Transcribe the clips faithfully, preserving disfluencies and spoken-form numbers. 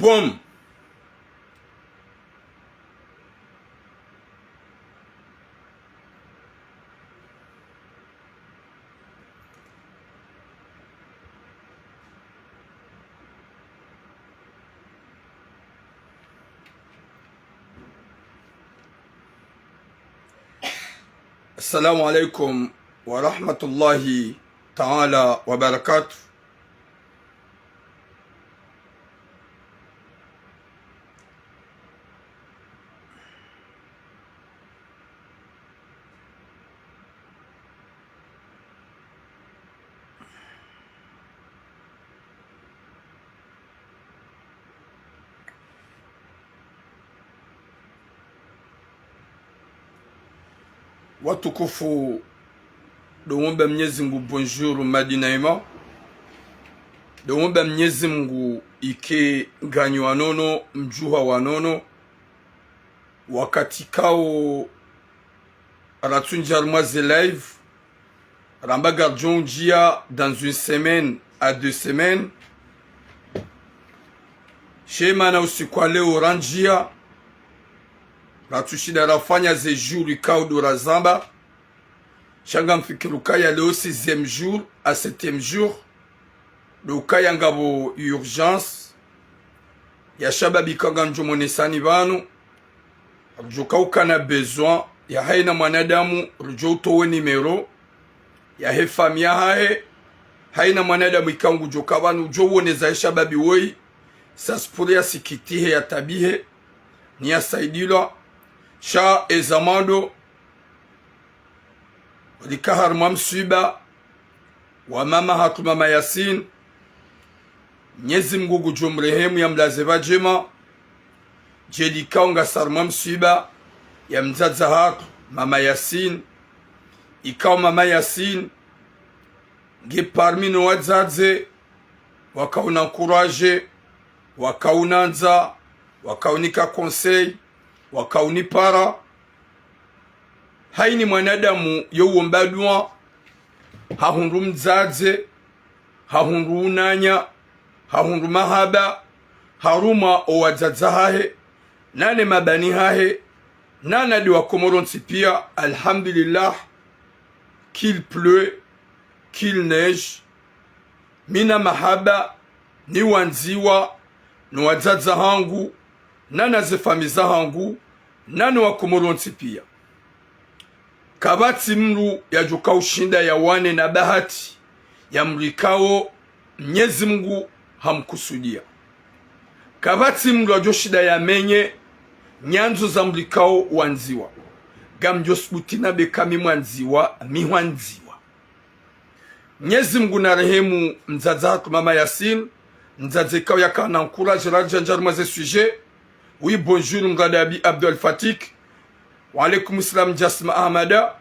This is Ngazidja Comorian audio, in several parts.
Boom. Assalamu alaikum wa rahmatullahi ta'ala wa barakatuh. Watukufu, ndo womba Mnyezi Mngu bonjour Madina Ima. Ndo womba Mnyezi Mngu ike nganyi wa nono, mdjuha wa nono. Wakati kao ratsundja harumwa ze live, ramba ngaridjo undjia dans une semaine à deux semaines. Sha mana usiku wa leo randjia, ratsushinda rafanya ze jours ikao ndo razamba. Sha ngamfikiri ukaya leo sixième jour à septième jour. Ndo ukaya ngapvo urgence ya shababi ikao ngamdjo monesani pvanu. Ridjo kaukana besoin ya haina mwanadamu, ridjo utowe numéro yahe famille yahahe. Haina mwanadamu ikao ngudjo ka pvanu udjo woneza ye shababi woyi, sasipuri yasikitihe, yatabihe, ni yasaidilwa. Sha eza mwando, rika harumwa mswiba wa mama hatru, mama Yasin. Mnyezi Mngu ngudjo mrehemu yamlaze pvadjema. Djeli ikao ngasi harumwa mswiba ya mdzadze hatru, mama Yasin. Ikao mama Yasin nge parmi no wadzadze wakao una encouragé, wakao unandza, wakao unika conseil, wakao unipara. Haini mwanadamu yo uomba dua, hahundru mdzadze, hahundru unanya, hahundru mahaba harumwa owadzadze hahe, nane mabani hahe, nana ndo wa Komoro ntsi pia, alhamdulillah, qu'il pleut, qu'il neige, mi na mahaba, ni wandziwa, no wadzadze hangu, nana ze famille zahangu, nano wa Komoro ntsi pia. Kapvatsi mdru yadjo kaushinda yawane na bahati ya mdru ikao Mnyezi Mngu hamkusudia. Kapvatsi mdru yadjo shinda yamenye nyandzo za mdru ikao wandziwa. Ngamdjo subuti nambe ka mi mwandziwa, mi hwandziwa. Mnyezi Mngu narehemu mdzadze hatru mama Yasin, mdzadze ikao yaka na encouragé radjandja harumwa ze sujet. Oui, bonjour, mradabi Abdul Fatik. Wa alaikum salam, Jasma Ahmada.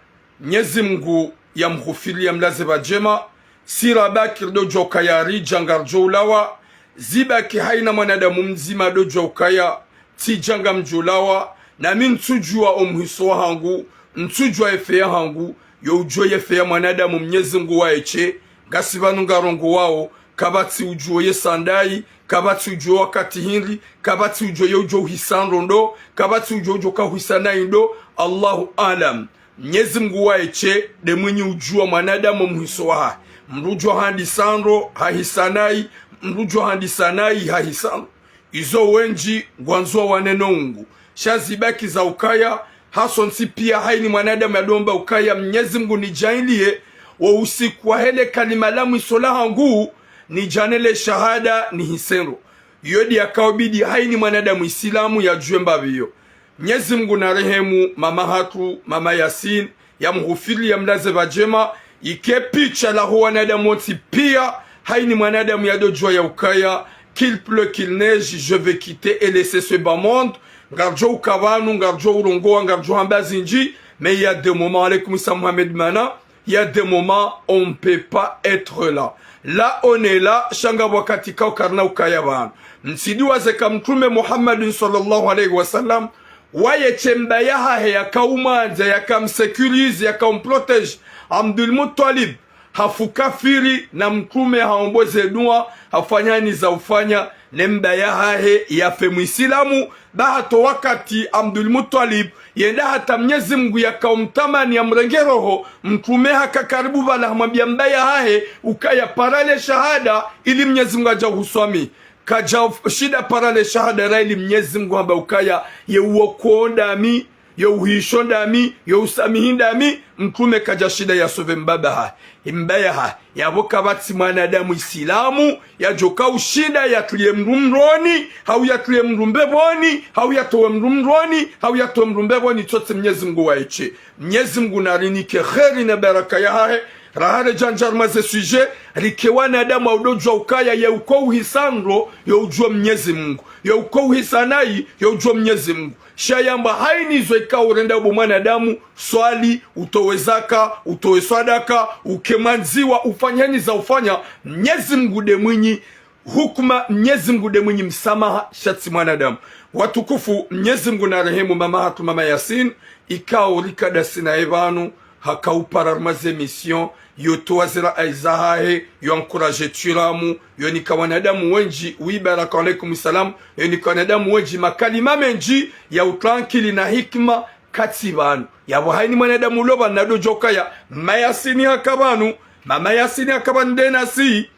Mnyezi Mngu yamghufiri, yamlaze pvadjema. Si rabaki ridjo djuwa ukaya ridja ngaridjo ulawa. Zibaki haina mwanadamu mdzima ndo djuwa ukaya tsidja ngamdjo ulawa, nami ntsudjuwa omwiso wahangu, ntsudjuwa efe yahangu, yo udjuwa yefe ya mwanadamu Mnyezi Mngu waeshe. Ngasi pvanu ngarongowao, kapvatsi udjuwa ye saa ndayi, kapvatsi udjuwa wakati hindri, kapvatsi udjuwa ye udjo uhisa ndro ndo, kapvatsi udjuwa udjo kahwisa nayi ndo, Allahu aalam. Mnyezi Mngu waeshe, nde mwinyi udjuwa mwanadamu omwiso wahahe. Mdru udjo handisa ndro, hahisa nayi, mdru udjo handisa nayi, hahisa ndro. Izo wendji ngwandzo wawane no ungu. Sha zibaki za ukaya, hasontsi pia haini mwanadamu yadjo omba ukaya Mnyezi Mngu nidjaanliye, wo usiku wahe le kalima la mwiso lahangu, nidjane le shahada nihise ndro. Iyo ndo yakaubidi haini mwanadamu Isilamu yadjuwe mbapvi iyo. Mnyezi Mngu narehemu mama hatru, mama Yasin, yamghufiri, yamlaze pvadjema, yike picha laho wanadamu wontsi pia, haini mwanadamu yadjo djuwa ya ukaya, qu'il pleut, qu'il neige, je vais quitter et laisser ce bas monde. Ngaridjo uka pvanu, ngaridjo urongowa, ngaridjo hamba zindji, mais il y a des moments, alaikum salam Mohamed Mana, il y a des moments, on ne peut pas être là. Là, on est là, sha ngapvo wakati kao karina ukaya pvanu. Mtsi diwaze ka Mtrume Muhammadin sallallahu alayhi wa sallam, waye she mbaba yahahe yaka umwandza, yaka msécurisé, yaka umprotégé, Abdul Muttalib, hafu kafiri, na Mtrume haomba ze dua, hafanya ni za ufanya, ne mbaba yahahe yafe mwisilamu. Ba hata wakati Abdul Mutwalib yenda hata Mnyezi Mngu yakaumtamani yamrenge roho, Mtrume haka karibu pvala hamwambia mbaba yahahe ukaya para le shahada ili Mnyezi Mngu yadje uhuswamihi. Kadja shinda para le shahada ra ili Mnyezi Mngu hamba ukaya ye uwo kondami, yo uhisho ndami, yo usamihi ndami. Mtrume kadja shinda yasove mbaba yahahe, mbaba yahahe. Yapvo kapvatsi mwanadamu isilamu yadjoka ushinda yatulie mndru mroni, hau yatulie mndru mbepvoni, hau yatowe mndru mroni, hau yatowe mndru mbepvoni, tsotsi Mnyezi Mngu waye she. Mnyezi Mngu narinike kheri na baraka yahahe, rahare djandja harumwa ze sujet, rike wanadamu wa udodjua ukaya ye uko uhisa ndro, yo udjua Mnyezi Mngu, ye uko uhisa nayi, yo udjua Mnyezi Mngu. Sha yamba haini zo ikao urenda bo mwanadamu, swali, utowe zaka, utowe swadaka, uke mwandziwa, ufanye haini za ufanya, Mnyezi Mngu nde mwinyi hukuma, Mnyezi Mngu nde mwinyi msamaha, sha tsi mwanadamu. Watukufu, Mnyezi Mngu narehemu mama hatru mama Yasin, ikao rika ndasi naye pvanu, haka upara harumwa ze émission, yo towa ze rai zahahe, yo encourager shiislamu, yo nika wanadamu wendji, wi baraka, alaikum salam, yo nika wanadamu wendji makalima mendji ya utrankili na hikima. Katsi pvanu. Yapvo haini mwanadamu ulo pvanu nadodjua ukaya mama Yasin haka pvanu, mama Yasin haka pvanu nde nasi,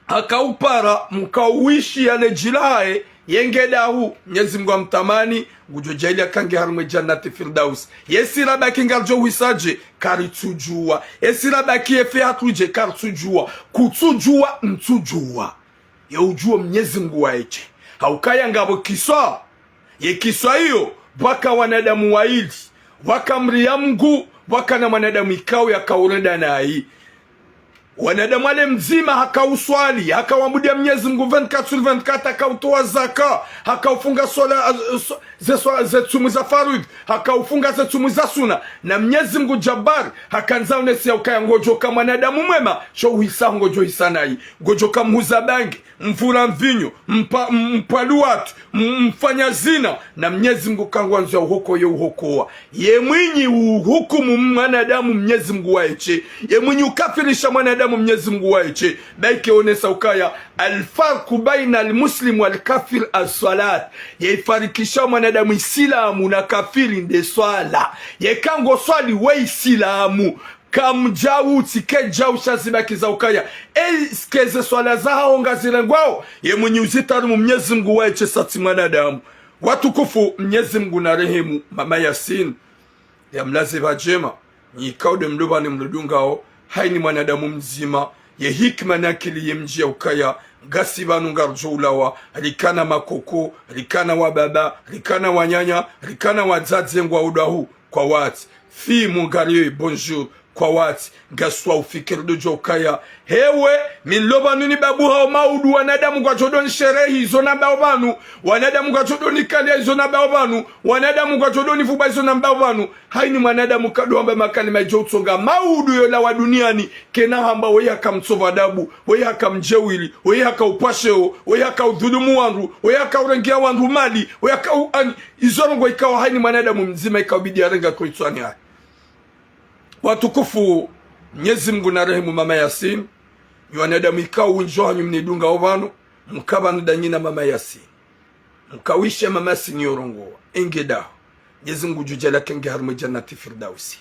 haka upara, mka uishi yale djilaye, yenge dahu, Mnyezi Mngu amtamani, ngudjo djaaliya kange harumwa e Jannati Firdaus. Yesi rabaki ngaridjo uhisa dje, karitsudjua. Yesi rabaki yefe hatru dje, karitsudjua. Kutsudjua, ntsudjua. Ye udjua Mnyezi Mngu waye she. Haukaya ngapvo kiswa. Ye kiswa iyo, pvwaka wanadamu waili. Pvwaka mria Mngu, pvwaka na mwanadamu ikao yaka urenda nayi. Wanadamu wale mdzima haka uswali, haka wabudia Mnyezi Mngu vingt-quatre sur vingt-quatre, haka utowa zaka, haka ufunga swala, eh, swa-, ze swa-, ze tsumu za faradhwi, haka ufunga ze tsumu za suna. Na Mnyezi Mngu Jabbar, haka ndza unesi ya ukaya ngodjoka mwanadamu mwema, sho uhisa ngodjo hisa nayi. Ngodjoka mhuza bangi, mvura mvinyo, mpa-, m-, mpvalu watu, m-, mfanya zina, na Mnyezi Mngu kangwandzo ya uhoko ye uhokowa. Ye mwinyi uhukumu mwanadamu Mnyezi Mngu waye she. Ye mwinyi ukafirisha mwanadamu Mnyezi Mngu waye she. Ba ike onesa ukaya, الفرق بين المسلم والكافر الصلاة. Ye ifarikisha mwanadamu isilamu na kafiri nde swala. Ye kango swali we isilamu, kamdjau tsi ke djau sha zibaki za ukaya, est-ce que ze swala zahaho ngazirengwao? Ye mwinyi uzitarumu Mnyezi Mngu waye she, sha tsi mwanadamu. Watukufu, Mnyezi Mngu narehemu mama Yasin, yamlaze pvadjema. Nyi ikao nde mlo pvanu mlo dungao, haini mwanadamu mdzima, ye hikima na akili ye mdji ya ukaya, ngasi pvanu ngaridjo ulawa, rikana makoko, rikana wababa, rikana wanyanya, rikana wadzadze ngwao dahu, kwa wati. Fi mungariyo, bonjour, kwa wati. Ngaswa ufikiri ndodjo ukaya, hewe, mi nlo pvanu ni babu hao maudu, wanadamu ngwadjo ndo nisherehi izo nambao pvanu, wanadamu ngwadjo ndo nikaliya izo nambao pvanu, wanadamu ngwadjo ndo nivubwa izo nambao pvanu. Haini mwanadamu kadjo hamba makalima idjo utsonga maudu yo lawa duniani, kena hamba weye haka mtsova adabu, weye haka mdjeuri, weye haka upvwa sheo, weye haka udhulumu wandru, weye haka urengea wandru mali, weye haka u-, ani, izo ndrongoo ikao haini mwanadamu mdzima ikao bidi yarenga ko itswani hahe. Watukufu, Mnyezi Mngu narehemu mama Yasin, nyi wanadamu ikao wendji wahanyu mnidungao pvanu, mka pvanu ndanyi na mama Yasin. Mkawishe mama Yasin yorongowa, enge daho. Mnyezi Mngu ngudjo djaaliya kenge harumwa e Jannati Firdausi.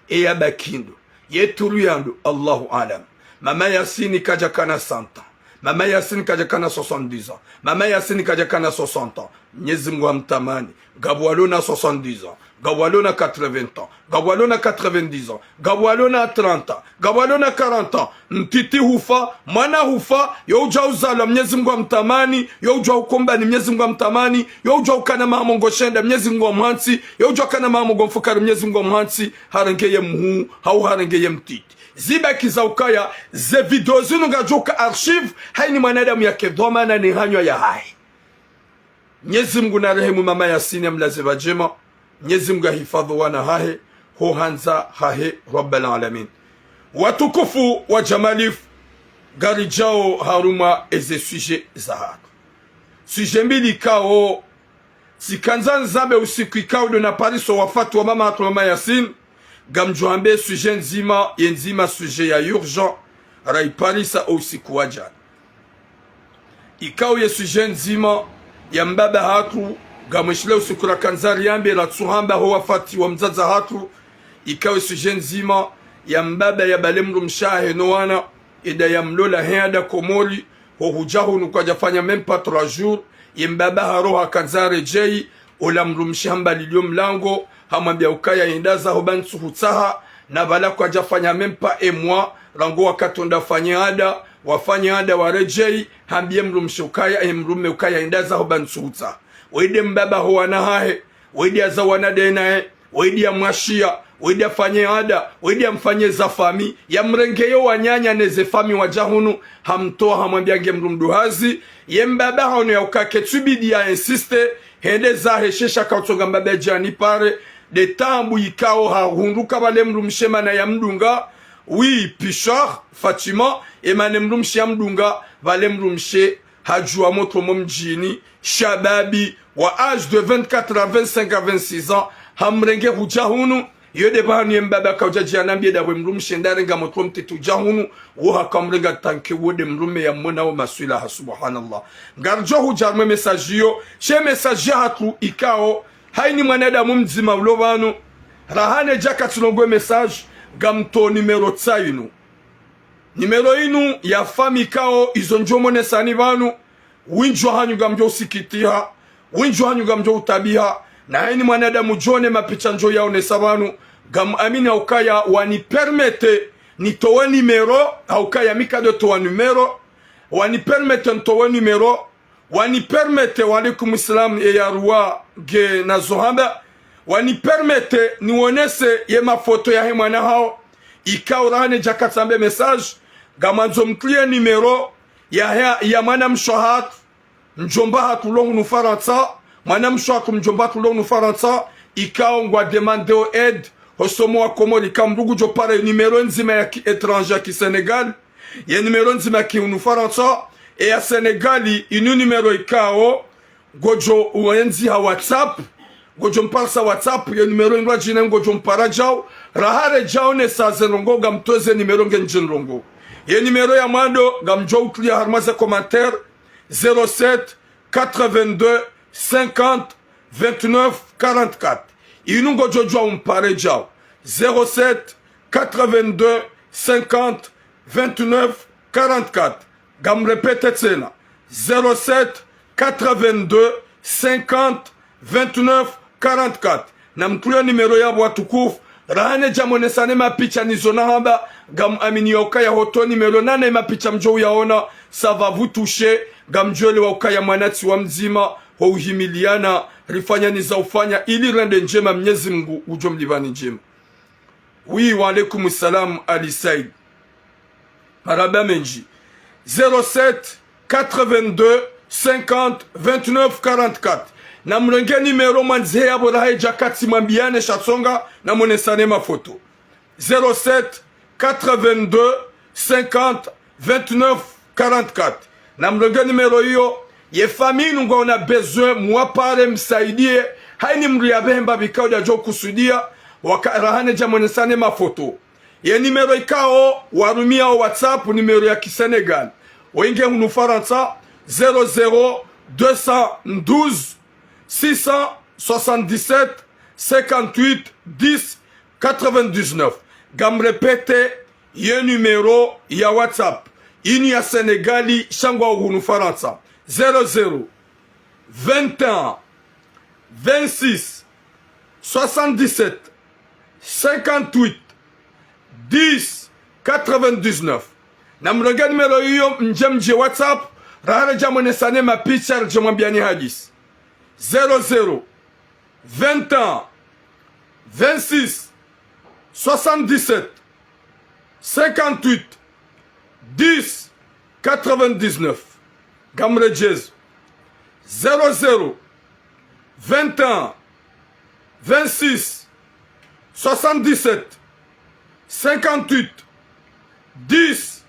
Eya baki ndo, ye turu ya ndo, Allahu aalam. Mama Yasin kadjakana cent ans. Mama Yasin kadjakana soixante-dix ans. Mama Yasin kadjakana soixante ans. Mnyezi Mngu hamtamani. Ngapvo walona soixante-dix ans. Ngapvo walona quatre-vingts ans. Ngapvo walona quatre-vingt-dix ans. Ngapvo walona trente ans. Ngapvo walona quarante ans. Mtiti hufa, mwana hufa, yo udja uzalwa, Mnyezi Mngu hamtamani, yo udja ukombani, Mnyezi Mngu hamtamani, yo udja ukana maha mengo shenda, Mnyezi Mngu hamhantsi, yo udja ukana maha mengo mfukare, Mnyezi Mngu hamhantsi, harenge ye mhuu, hau harenge ye mtiti. Zibaki za ukaya, ze video zinu ngazidjo uka archive, haini mwanadamu yake dhwamana ne hanywa yahahe. Mnyezi Mngu narehemu mama Yasin, yamlaze pvadjema. Mnyezi Mngu yahifadhwi wana hahe, ho handza hahe, Rabbal Alamin. Watukufu wa Jamalifu, ngaridjao harumwa eze sujet zahatru. Sujet mbili ikao, tsikandza nizambe usiku ikao ndo napariso wafati wa mama hatru mama Yasin, ngamdjo hambe sujet ndzima, ye ndzima sujet ya urgent, raiparisa o usiku wa djana. Ikao ye sujet ndzima ya mbaba hatru, ngamwishile usiku rakandza riambe ratsuhamba ho wafati wa mdzadze hatru. Ikao ye sujet ndzima ya mbaba ya bale mdrumshe wahe no wana, eda ya mlola he ada Komori, ho hudja hunu kwadjafanya même pas trois jours, ye mbaba haroha kandza redjeyi, ola mdrumshe hambalilio mlango, hamwambia ukaya enda zaho ba ntsuhutsaha, na bala kwadjafanya même pas un mois, rangu wakati wenda fanye ada, wafanye ada waredjeyi, hambiye mdrumshe ukaya, e mdrume ukaya enda zaho ba ntsuhutsaha. Wende mbaba ho wana hahe, wende aza wana de naye, wende amwashiya, wende afanye ada, wende amfanye za famille, yamrenge yo wananya ne ze famille wadja hunu, hamtowa hamwambia nge mdru mduhazi, ye mbaba haono ya ukaya ketsubidi ya insiste, hende zahe shesha kautsonga mbaba djani pare, de taabu ikao hahundru ka bale mdrumshe mana ya mdunga, oui, pishar, Fatima, e mana mdrumshe ya mdunga, bale mdrumshe hadjuwa motro mo mdjini, shababi, wa âge de vingt-quatre à vingt-cinq à vingt-six ans, hamrenge hudja hunu, yo de pvanu ye mbaba kaudja djana mbiye dahwe mdrumshe ndarenga motro mtiti udja hunu, wo hakamrenga tanke wo de mdrume ya mona wo maswila ha subhanallah. Ngaridjo hudja harumwe message yo, she message ya hatru ikao, haini mwanadamu mdzima ulo pvanu, raha ne djaka tsilongowe message, ngamtowo numéro tsa inu. Numéro inu ya famille ikao izo ndjo monesani pvanu, windji wahanyu ngamdjo usikitiha, windji wahanyu ngamdjo utabiha, na haini mwanadamu djone mapicha ndjo yaonesa pvanu, ngamwamini ukaya wani permettre nitowe numéro, ha ukaya mi kado towa numéro, wani permettre nitowe numéro, wani permettre, wa alaikum salam, e ya ruwa nge na zo hamba, wani permettre niwonese ye mafoto yahe mwana hao, ikao raha ne djaka tsambe message, ngamwandzo mtriye numéro ya, ya, ya mwanamshe hatru, mdjomba hatru lo hunu Farantsa, mwanamshe hatru mdjomba hatru lo hunu Farantsa, ikao ngwa demandeo aide, ho somo wa Komori, ka mdru ngudjo para ye numéro ndzima ya ki étranger ya ki Sénégal, ye numéro ndzima ki hunu Farantsa, e ya Sénégal, inu numéro ikao, ngodjo uwenzi ha WhatsApp, ngodjo mparisa WhatsApp, ye numéro indwa djine ngodjo mpara djao, raha redjao ne sa ze ndrongo ngamtoze numéro nge ndji ndrongo. Ye numéro ya mwando, ngamdjo utriya harumwa ze commentaire, zéro sept, quatre-vingt-deux, cinquante, vingt-neuf, quarante-quatre. Inu ngodjo djuwa umpare djao. Zéro sept, quatre-vingt-deux, cinquante, vingt-neuf, quarante-quatre. Ngamrepete tsena. Zéro sept, quatre-vingt-deux, cinquante, vingt-neuf, quarante-quatre. Namtriye numéro yapvo watukufu, raha ne dja monesane mapicha nizo na hamba, ngamwamini ya ukaya ho towa numéro nane mapicha mdjo uyaona, ça va vous toucher, ngamdjo elewa ukaya mwana tsi wa mdzima, ho uhimiliana, rifanya ni za ufanya, ili rende ndjema Mnyezi Mungu udjo mlipvani ndjema. Oui, wa alaikum salam, Ali Said. Marahaba mendji. Zéro sept, quatre-vingt-deux, cinquante, vingt-neuf, quarante-quatre. Namrenge numéro mwandzihe yapvo raha idja kati mwambiane sha tsonga namonesane mafoto. Zéro sept, quatre-vingt-deux, cinquante, vingt-neuf, quarante-quatre. Namrenge numéro iyo, ye famille inu ngwaona besoin, mwapare msaidiye, haini mdru yapvehe mbapvi ikao djadjo kusudiya, waka raha ne dja monesane mafoto. Ye numéro ikao warumiyao WhatsApp, numéro ya ki Sénégal. Wenge hunu Farantsa, zéro zéro deux cent douze six cent soixante-dix-sept cinquante-huit dix quatre-vingt-dix-neuf. Ngamrepete ye numéro ya WhatsApp. Inu ya Sénégal, sha ngwao hunu Farantsa. Zéro zéro vingt et un vingt-six soixante-dix-sept cinquante-huit dix quatre-vingt-dix-neuf. Namrenge numéro iyo mdje mdje WhatsApp, raha redja monesane mapicha redje mwambiani hadisi. Zéro zéro vingt et un vingt-six soixante-dix-sept cinquante-huit dix quatre-vingt-dix-neuf. Ngamredjezo. Zéro zéro vingt et un vingt-six soixante-dix-sept cinquante-huit dix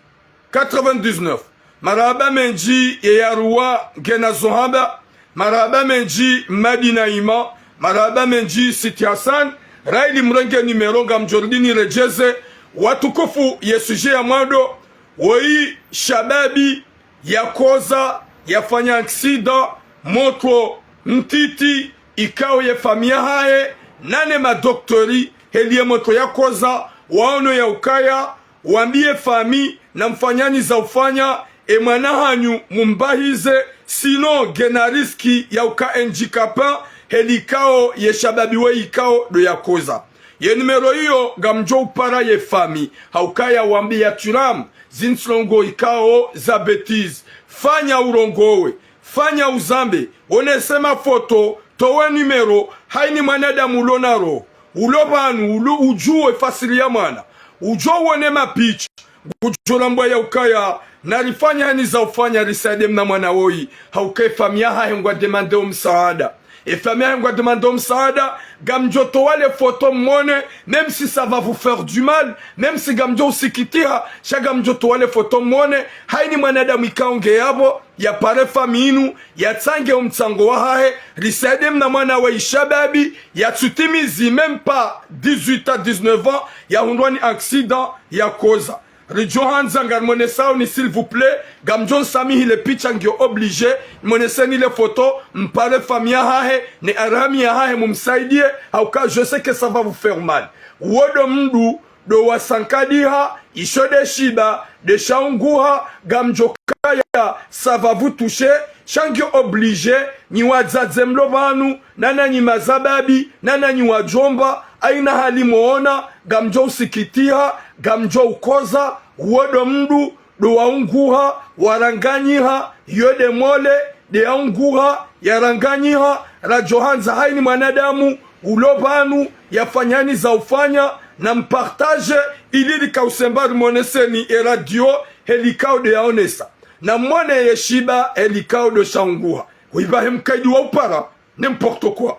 quatre-vingt-dix-neuf. Marahaba mendji ye ya ruwa ngena zo hamba. Marahaba mendji Madina Ima. Marahaba mendji Siti Hassan. Raha ili mrenge numéro ngamdjo rudi niredjeze. Watukufu, ye sujet ya mwando, woyi shababi yakoza yafanya accident, moto ntiti, ikao ye famiyi yahahe, nane madoktori, heli ye moto yakoza, waono ya ukaya, wambiye famiyi, na mfanyani za ufanya, e mwana hanyu mumbahize, sinon ngena riski ya uka handicapé, heli ikao ye shababi we ikao ndo yakoza. Ye numéro iyo ngamdjo upara ye famiyi, ha ukaya wambiya turam, zintsi ndrongo ikao za bêtise. Fanya urongowe, fanya uzambe, wonese mafoto, towe numéro, haini mwanadamu ulo na roho, ulo pvanu, ulo udjuwe fasiri ya mwana, udjo wone mapicha, ngudjo rambwa ya ukaya, na rifanye hani za ufanya risaidie mna mwana woyi, ha uka e famiyi yahahe ngwa demandeo msaada. E famiyi yahahe ngwa demandeo msaada, ngamdjo towa le foto mwone, même si ça va vous faire du mal, même si ngamdjo usikitiha, sha ngamdjo towa le foto mwone, haini mwanadamu ikao nge yapvo, yapare famiyi inu, yatsange omtsango wahahe, risaidie mna mwana we ishababi, yatsutimizi même pas dix-huit à dix-neuf ans, yahundrwa ni accident, yakoza. Ridjo handza ngarimonesao ni, s'il vous plaît, ngamdjo nsamihi le picha ngiyo obligé, nimoneseni le foto, mpare famiyi yahahe, ne arhami yahahe mumsaidie, ha uka je sais que ça va vous faire mal. Wo ndo mndru, ndo wasankadiha, isho nde shiba, nde shaunguha, ngamdjo kaya, ça va vous toucher, sha ngiyo obligé, nyi wadzadze mlo pvanu, nana nyi mazababi, nana nyi wadjomba, haina hali mwona, ngamdjo usikitiha, ngamdjo ukoza, wo ndo mndru, ndo waunguha, waranganyiha, yo nde mole, nde yaunguha, yaranganyiha, radjo handza haini mwanadamu, ulo pvanu, yafanyani za ufanya, na mpartage, ili rika usemba rimoneseni e radio, heli ikao nde yaonesa. Na mwone ye shiba, heli ikao ndo shaunguha. Huiba he mkaidi wa upara, n'importe quoi.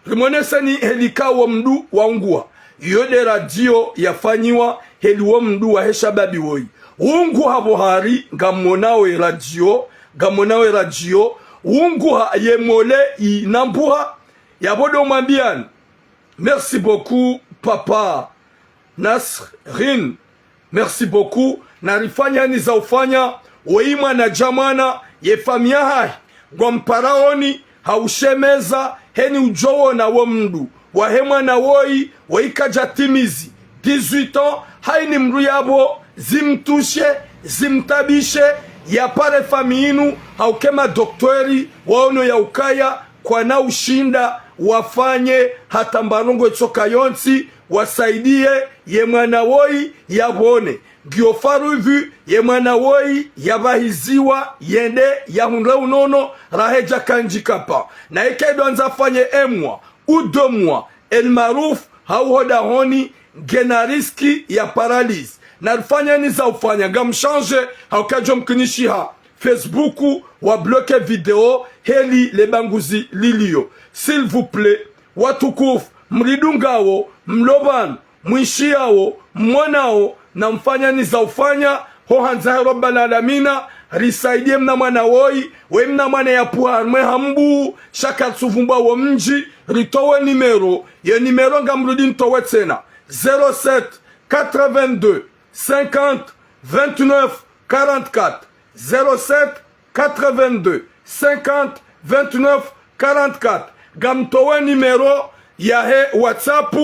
Rimoneseni heli ikao wo mndru waunguha. Yo nde radio yafanyiwa heli wo mndru wahe shababi woyi. Unguha pvo hari, ngamwonao e radio, ngamwonao e radio, unguha ye mole inambuha, yapvo ndo mwambiani. Merci beaucoup, papa Nasrin. Merci beaucoup. Na rifanyani za ufanya, woyi mwana djamwana, ye famiyi yahahe, ngwamparaoni, ha ushemeza, heni udjo wona wo mndru, wahe mwana woyi, woyi kadjatimizi dix-huit ans, haini mndru yapvo, zimtushe, zimtabishe, yapare famiyi inu, ha uka e madoktori, waono ya ukaya, kwana ushinda, wafanye, hata mba ndrongo itsoka yontsi, wasaidie, ye mwana woyi, yapvone. Ngiyo faruvi, ye mwana woyi, yapvahiziwa, yende, yahundre unono, raha yadja ka handicapé. Na eka ndo andza afanye un mois, ou deux mois, El Maarouf, ha uho dahoni, ngena riski ya paralysie. Na rifanyani za ufanya, ngamshandje, ha uka djo mkinishiha Facebook, wabloke video, heli le banguzi lilio. S'il vous plaît, watukufu, mridungao, mlo pvanu, mwishiyao, mwonao, na mfanyani za ufanya, ho handza he Rabbal Alamina, risaidie mna mwana woyi, we mna mwana yapvuha harumwa e hambu, sha karitsuvumbwa wo mdji, ritowe numéro, ye numéro ngamrudi ntowe tsena, zéro sept, quatre-vingt-deux, cinquante, vingt-neuf, quarante-quatre, zéro sept, quatre-vingt-deux, cinquante, vingt-neuf, quarante-quatre. Ngamtowe numéro yahe WhatsApp,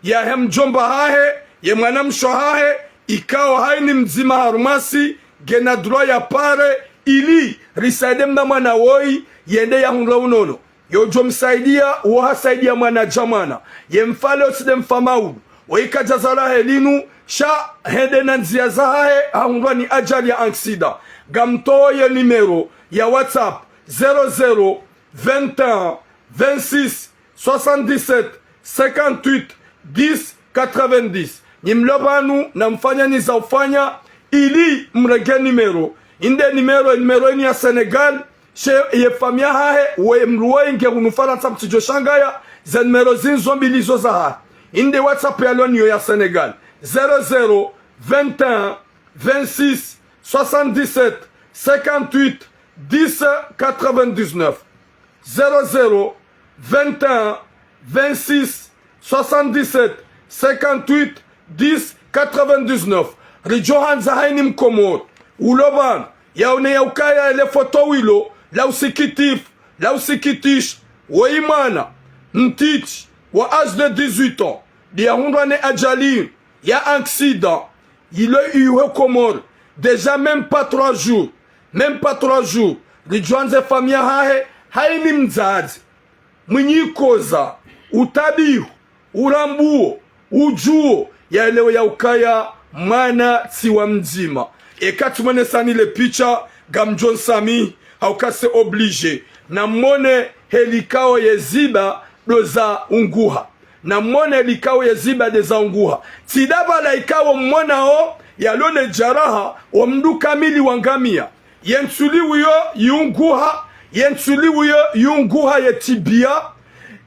yahe mdjomba hahe, ye mwanamshe hahe, ikao haini mdzima harumwasi, ngena droit yapare, ili risaidie mna mwana woyi, yende yahundre unono. Yo djo msaidia, wo hasaidia mwana djamwana. Ye mfa leo tsi nde mfa maulu. Woyi kadja zala he linu, sha hende na ndzia zahahe, hahundrwa ni ajali ya accident. Ngamtowo ye numéro ya WhatsApp, zéro zéro, vingt et un, vingt-six, soixante-dix-sept, cinquante-huit, dix, quatre-vingt-dix. Nyi mlo pvanu na mfanyani za ufanya, ili mrenge numéro. Inde numéro, numéro inu ya Sénégal, she ye famiyi yahahe, we mdru woyi nge hunu Farantsa mtsidjo shangaya, ze numéro zinu zo mbili zo zahahe. Inde WhatsApp yalo nayo ya Sénégal, zéro zéro, vingt et un, vingt-six, soixante-dix-sept, cinquante-huit, dix, quatre-vingt-dix-neuf. Zéro zéro, vingt et un, vingt-six, soixante-dix-sept, cinquante-huit, dix, quatre-vingt-dix-neuf. Ridjo handza haini Mkomori ulo pvanu, Yaone yaukaya le foto wilo, la usikitifu, la usikitisha, woyi mwana mtiti wa âge de dix-huit ans, de yahundrwa ne ajali ya accident, ilo iho Komori, déjà même pas trois jours, même pas trois jours, ridjwandze famille yahahe, hayini mdzadze, mwinyi koza, utabihu, urambuo, udjuo, yaelewe yaukaya mwana tsi wa mdzima. Eka tsi mwenesani le picha, ngamdjo nsamihi, hauka c'est obligé. Na mwone helikao ye ziba ndo za unguha. Na mwone helikao ye ziba nde za unguha. Tsi ndapvala ikao mwonao, yalo ne jaraha, wo mndru kamili wa ngamia. Ye ntsuli wiyo yiunguha, ye ntsuli wiyo yiunguha ye tibia,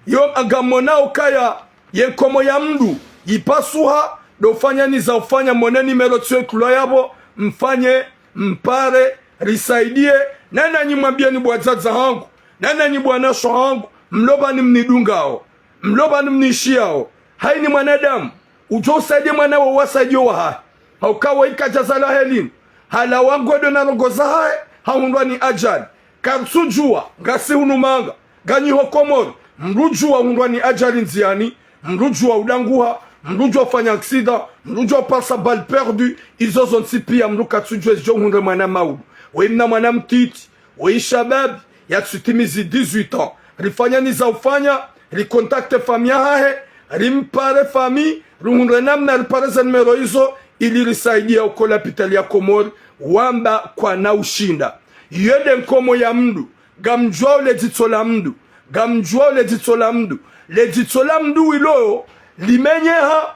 yo ngamwonao ukaya ye nkomo ya mndru yipasuha, ndo ufanya ni za ufanya, mwone nimero tsiyo ikulwa yapvo, mfanye, mpare, risaidie, nananyi mwambieni bo wadzadze hangu, nananyi bo wanashe hangu, mlo pvanu mnidungao, mlo pvanu mnishiyao, hayini mwanadamu, udjo usaidie mwana wo wasaidio wahahe. Hauka woyi kadjazalwa heli linu. Halawa ngodo na ndrongoo zahahe, hahundrwa ni ajali. Karutsudjuwa, ngasi hunu manga, nganyi ho Komori, mndru udjuwa uhundrwa ni ajali ndziani, mndru udjuwa udanguha, mndru udjuwa ufanya accident, mndru udjuwa upasa balle perdue, izo zontsi pia mndru katsudjuwa ezidjo uhundre mwana maudu. Woyi mna mwana mtiti, woyi shababi, yatsutimizi dix-huit ans. Rifanya ni za ufanya, ricontacte famille yahahe, rimpare famille, rihundre namna ripare ze nimero izo, ili risaidia uko lapitali ya Komori, wamba kwana ushinda. Iyo nde nkomo ya mndru, ngamdjuao le dzitso la mndru, ngamdjuao le dzitso la mndru, le dzitso la mndru wilo limenyeha,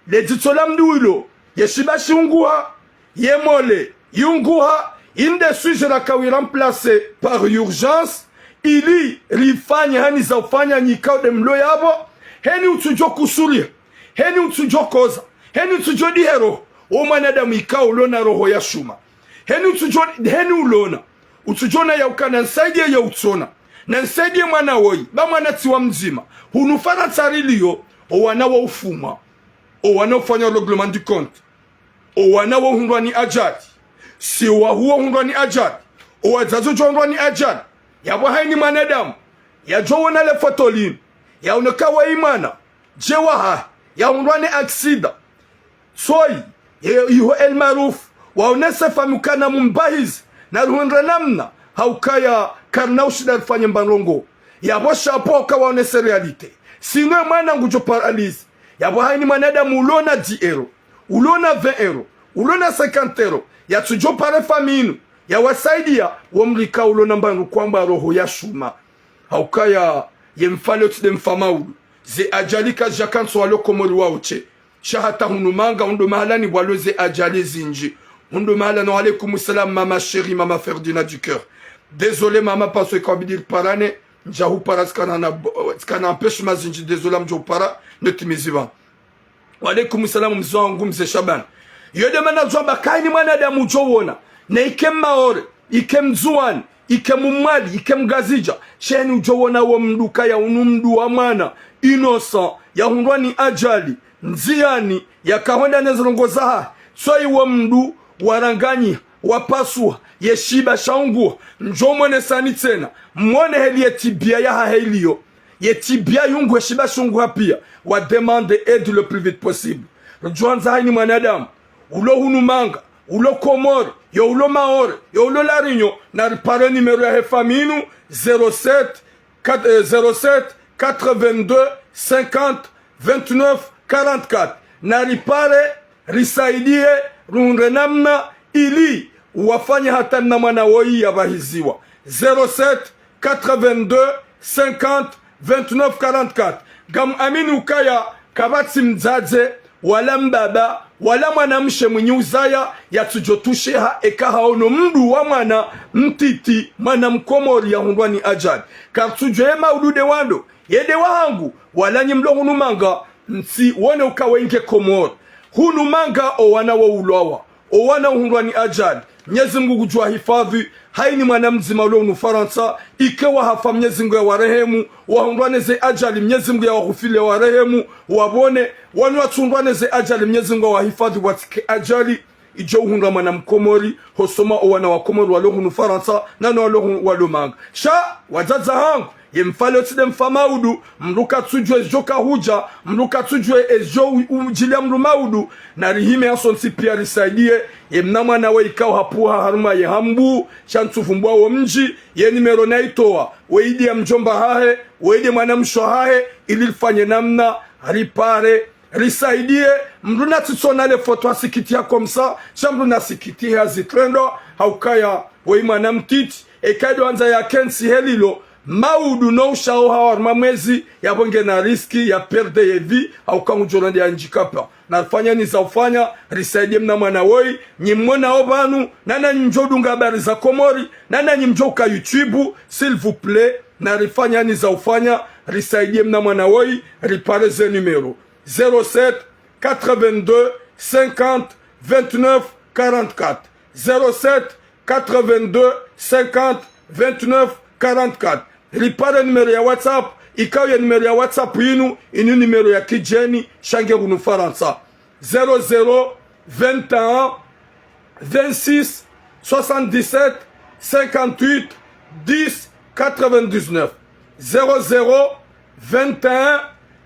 le dzitso la mndru wilo, ye shiba shiunguha, ye mole yiunguha, inde sujet raka wi remplacer par urgence, ili rifanye hani za ufanya nyikao nde mlo yapvo, heni utsudjo kusuriha, heni utsudjo koza, heni utsudjo diha roho, wo mwanadamu ikao ulona roho ya shuma. Heni utsudjo, heni ulona, utsudjo ona yauka na nsaidie ye utsona, na nsaidie mwana woyi, ba mwana tsi wa mdzima. Hunu Farantsa riliyo, owana wo ufumwa, owana ufanya règlement de compte, owana wo hundrwa ni ajali, si wahuwo hundrwa ni ajali, owadzadze udjo hundrwa ni ajali. Yapvo hayini mwanadamu, yadjo wona le foto linu, yaone ka woyi mwana, dje wahahe, yahundrwa ne accident. Tsoyi, ye, iho El Maarouf, waonese famille ukana mumbahizi, na rihundre namna, haukaya karina ushinda rifanye mba ndrongoo. Yapvo chapeau ka waonese réalité. Sinon ye mwana ngudjo paralysé. Yapvo hayini mwanadamu ulona dix euros, ulona vingt euros, ulona cinquante euros, yatsudjo pare famille inu, yawasaidia, wo mndru ikao ulona mba ndru kwamba roho ya shuma. Haukaya ye mfa leo tsi nde mfa maudu. Ze ajali kazidja kantsi walo Komori wao she. Sha hata hunu manga, hunu ndo mahala ni pvwalo ze ajali zindji. Hunu ndo mahala, no, wa alaykum salam, mama chérie, mama Ferdinand du cœur. Désolé, mama, parce que kabidi riparane, ndja hupara tsikana na, tsikana empêchement zindji, désolé, ngamdjo hupara, ne timizi pvanu. Wa alaykum salam, mze wangu, mze Shaban. Iyo nde mana ngamdjo amba ka hayini mwanadamu udjo wona, na ike Mmaore, ike Mndzuwani, ike Mmwali, ike Mngazidja, sha heni udjo wona wo mndru kaya unu mndru wa mwana, innocent, yahundrwa ni ajali ndziani, yakahwenda ne zirongoo zahahe, tsoyi wo mndru waranganyiha, wapasuha, ye shiba shaunguha, ndjo mwenesani tsena, mwone heli ye tibia yahahe iliyo. Ye tibia yunguhe, shiba shunguha pia, wa demande aide le plus vite possible. Ridjo handza hayini mwanadamu, ulo hunu manga, ulo Komori, yo ulo Maore, yo ulo La Réunion, na ripare nimero yahe famille inu, zéro sept, quatre, euh, zéro sept, quatre-vingt-deux, cinquante, vingt-neuf, quarante-quatre. Na ripare, risaidie, rihundre namna, ili wafanye hata na mwana woyi yapvahiziwa. Zéro sept, quatre-vingt-deux, cinquante, vingt-neuf, quarante-quatre. Ngam amini ukaya kapvatsi mdzadze, wala mbaba, wala mwanamshe mwinyi uzaya, yatsudjo tusheha eka haono mndru wa mwana mtiti, mwana Mkomori yahundrwa ni ajali. Karitsudjo ye maudu nde wandru, ye nde wahangu, wala nyi mlo hunu manga, mtsi wone uka wenge Komori. Hunu manga owana wo ulwawa, owana uhundrwa ni ajali. Mnyezi Mungu ngudjo wahifadhi, hayini mwana mdzima ulo hunu Farantsa, ike wahafa Mnyezi Mungu yawarehemu, wahundrwa ne ze ajali Mnyezi Mungu yawaghufili yawarehemu, wapvone, wanu watsuhundrwa ne ze ajali Mnyezi Mungu yawahifadhi watsike ajali, idjo uhundra mwana mkomori, hosoma owana wa Komori walo hunu Farantsa, nano walo hu-, walo manga. Sha, wadzadze hangu, ye mfa leo tsi nde mfa maudu, mdru katsudjuwa ezidjo kahudja, mdru katsudjuwa ezidjo u-, udjilia mdru maudu, narihime hasontsi pia risaidiye, ye mna mwana we ikao hapvuha harumwa ye hambu, sha ntsuvumbua wo mdji, ye nimero naitowa, we ide ya mdjomba hahe, we ide mwana mshe hahe, ili rifanye namna, ripare, risaidiye, mdru natsitsona le foto hasikitiha komsa, sha mdru nasikitiha zitrendwa, haukaya, we mwana mtiti, eka ndo andza yakentsi helilo, maudu no ushao hawa harumwa mwezi, yapvo ngena riski ya perdre ye vie, hauka ngudjo rende ya handicapé. Narifanyani za ufanya, risaidiye mna mwana woyi, nyi mwonao pvanu, nana nyi mdjo dunga habari za Komori, nana nyi mdjo uka YouTube, s'il vous plaît, narifanyani za ufanya, risaidiye mna mwana woyi, ripare ze nimero. Zéro sept, quatre-vingt-deux, cinquante, vingt-neuf, quarante-quatre. Zéro sept, quatre-vingt-deux, cinquante, vingt-neuf, quarante-quatre. Ripare nimero ya WhatsApp, ikao ye nimero ya WhatsApp inu, inu nimero ya kidjeni, sha nge hunu Farantsa. Zéro zéro, vingt et un, vingt-six, soixante-dix-sept, cinquante-huit, dix, quatre-vingt-dix-neuf. Zéro zéro, vingt et un,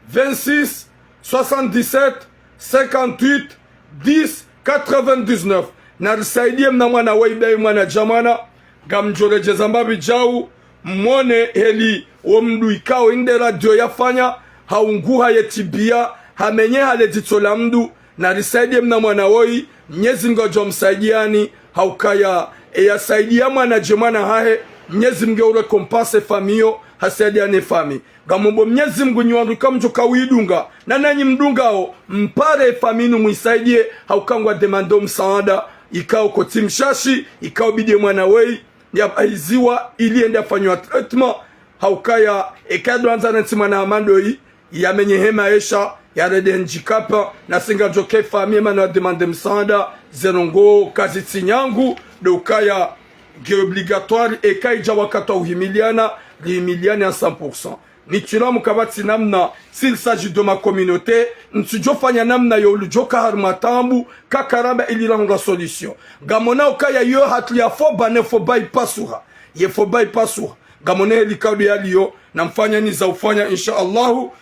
vingt-six, soixante-dix-sept, cinquante-huit, dix, quatre-vingt-dix-neuf. Narisaidiye mna mwana woyi be mwana djamana, ngamdjo redjeza mbapvi djau, mwone heli wo mdru ikao inde radio yafanya, haunguha ye tibiya, hamenyeha le dzitso la mdru, narisaidiye mna mwana woyi, Mnyezi Mngu ngudjo msaidiani, haukaya, eya saidiya mwana dje mwana hahe, Mnyezi Mngu ngu récompense famiyo, hasaidiya ne fami. Ngamombo Mnyezi Mngu nyi wandru ika mdjo ka widunga, nana nyi mdungao, mpare fami inu mwisaidiye, hauka ngwa demande msaada, ikao kotsi mshashi, ikao bidi ye mwana woyi, yapvahiziwa, ili yende yafanywa traitement, haukaya, eka ndo andza nantsi mwana hama ndoyi, yamenyehe maesha, yarende handicapé, nasi ngamdjo ke fami, mana wa demande msaada, ze ndrongoo kazitsi nyangu, ndo ukaya, nge obligatoire, eka idja wakati wa uhimiliana, rihimiliane à cent pour cent. Nitsulamu kapvatsi namna, s'il s'agit de ma communauté, ntsudjo fanya namna yo uludjo ka harumwa taabu, kakaraba ili rahundra solution. Ngamona ukaya yo hatru ya foba ne foba ipasuha. Ye foba ipasuha. Ngamona heli kadri yaliyo, namfanyani za ufanya, insha Allahu.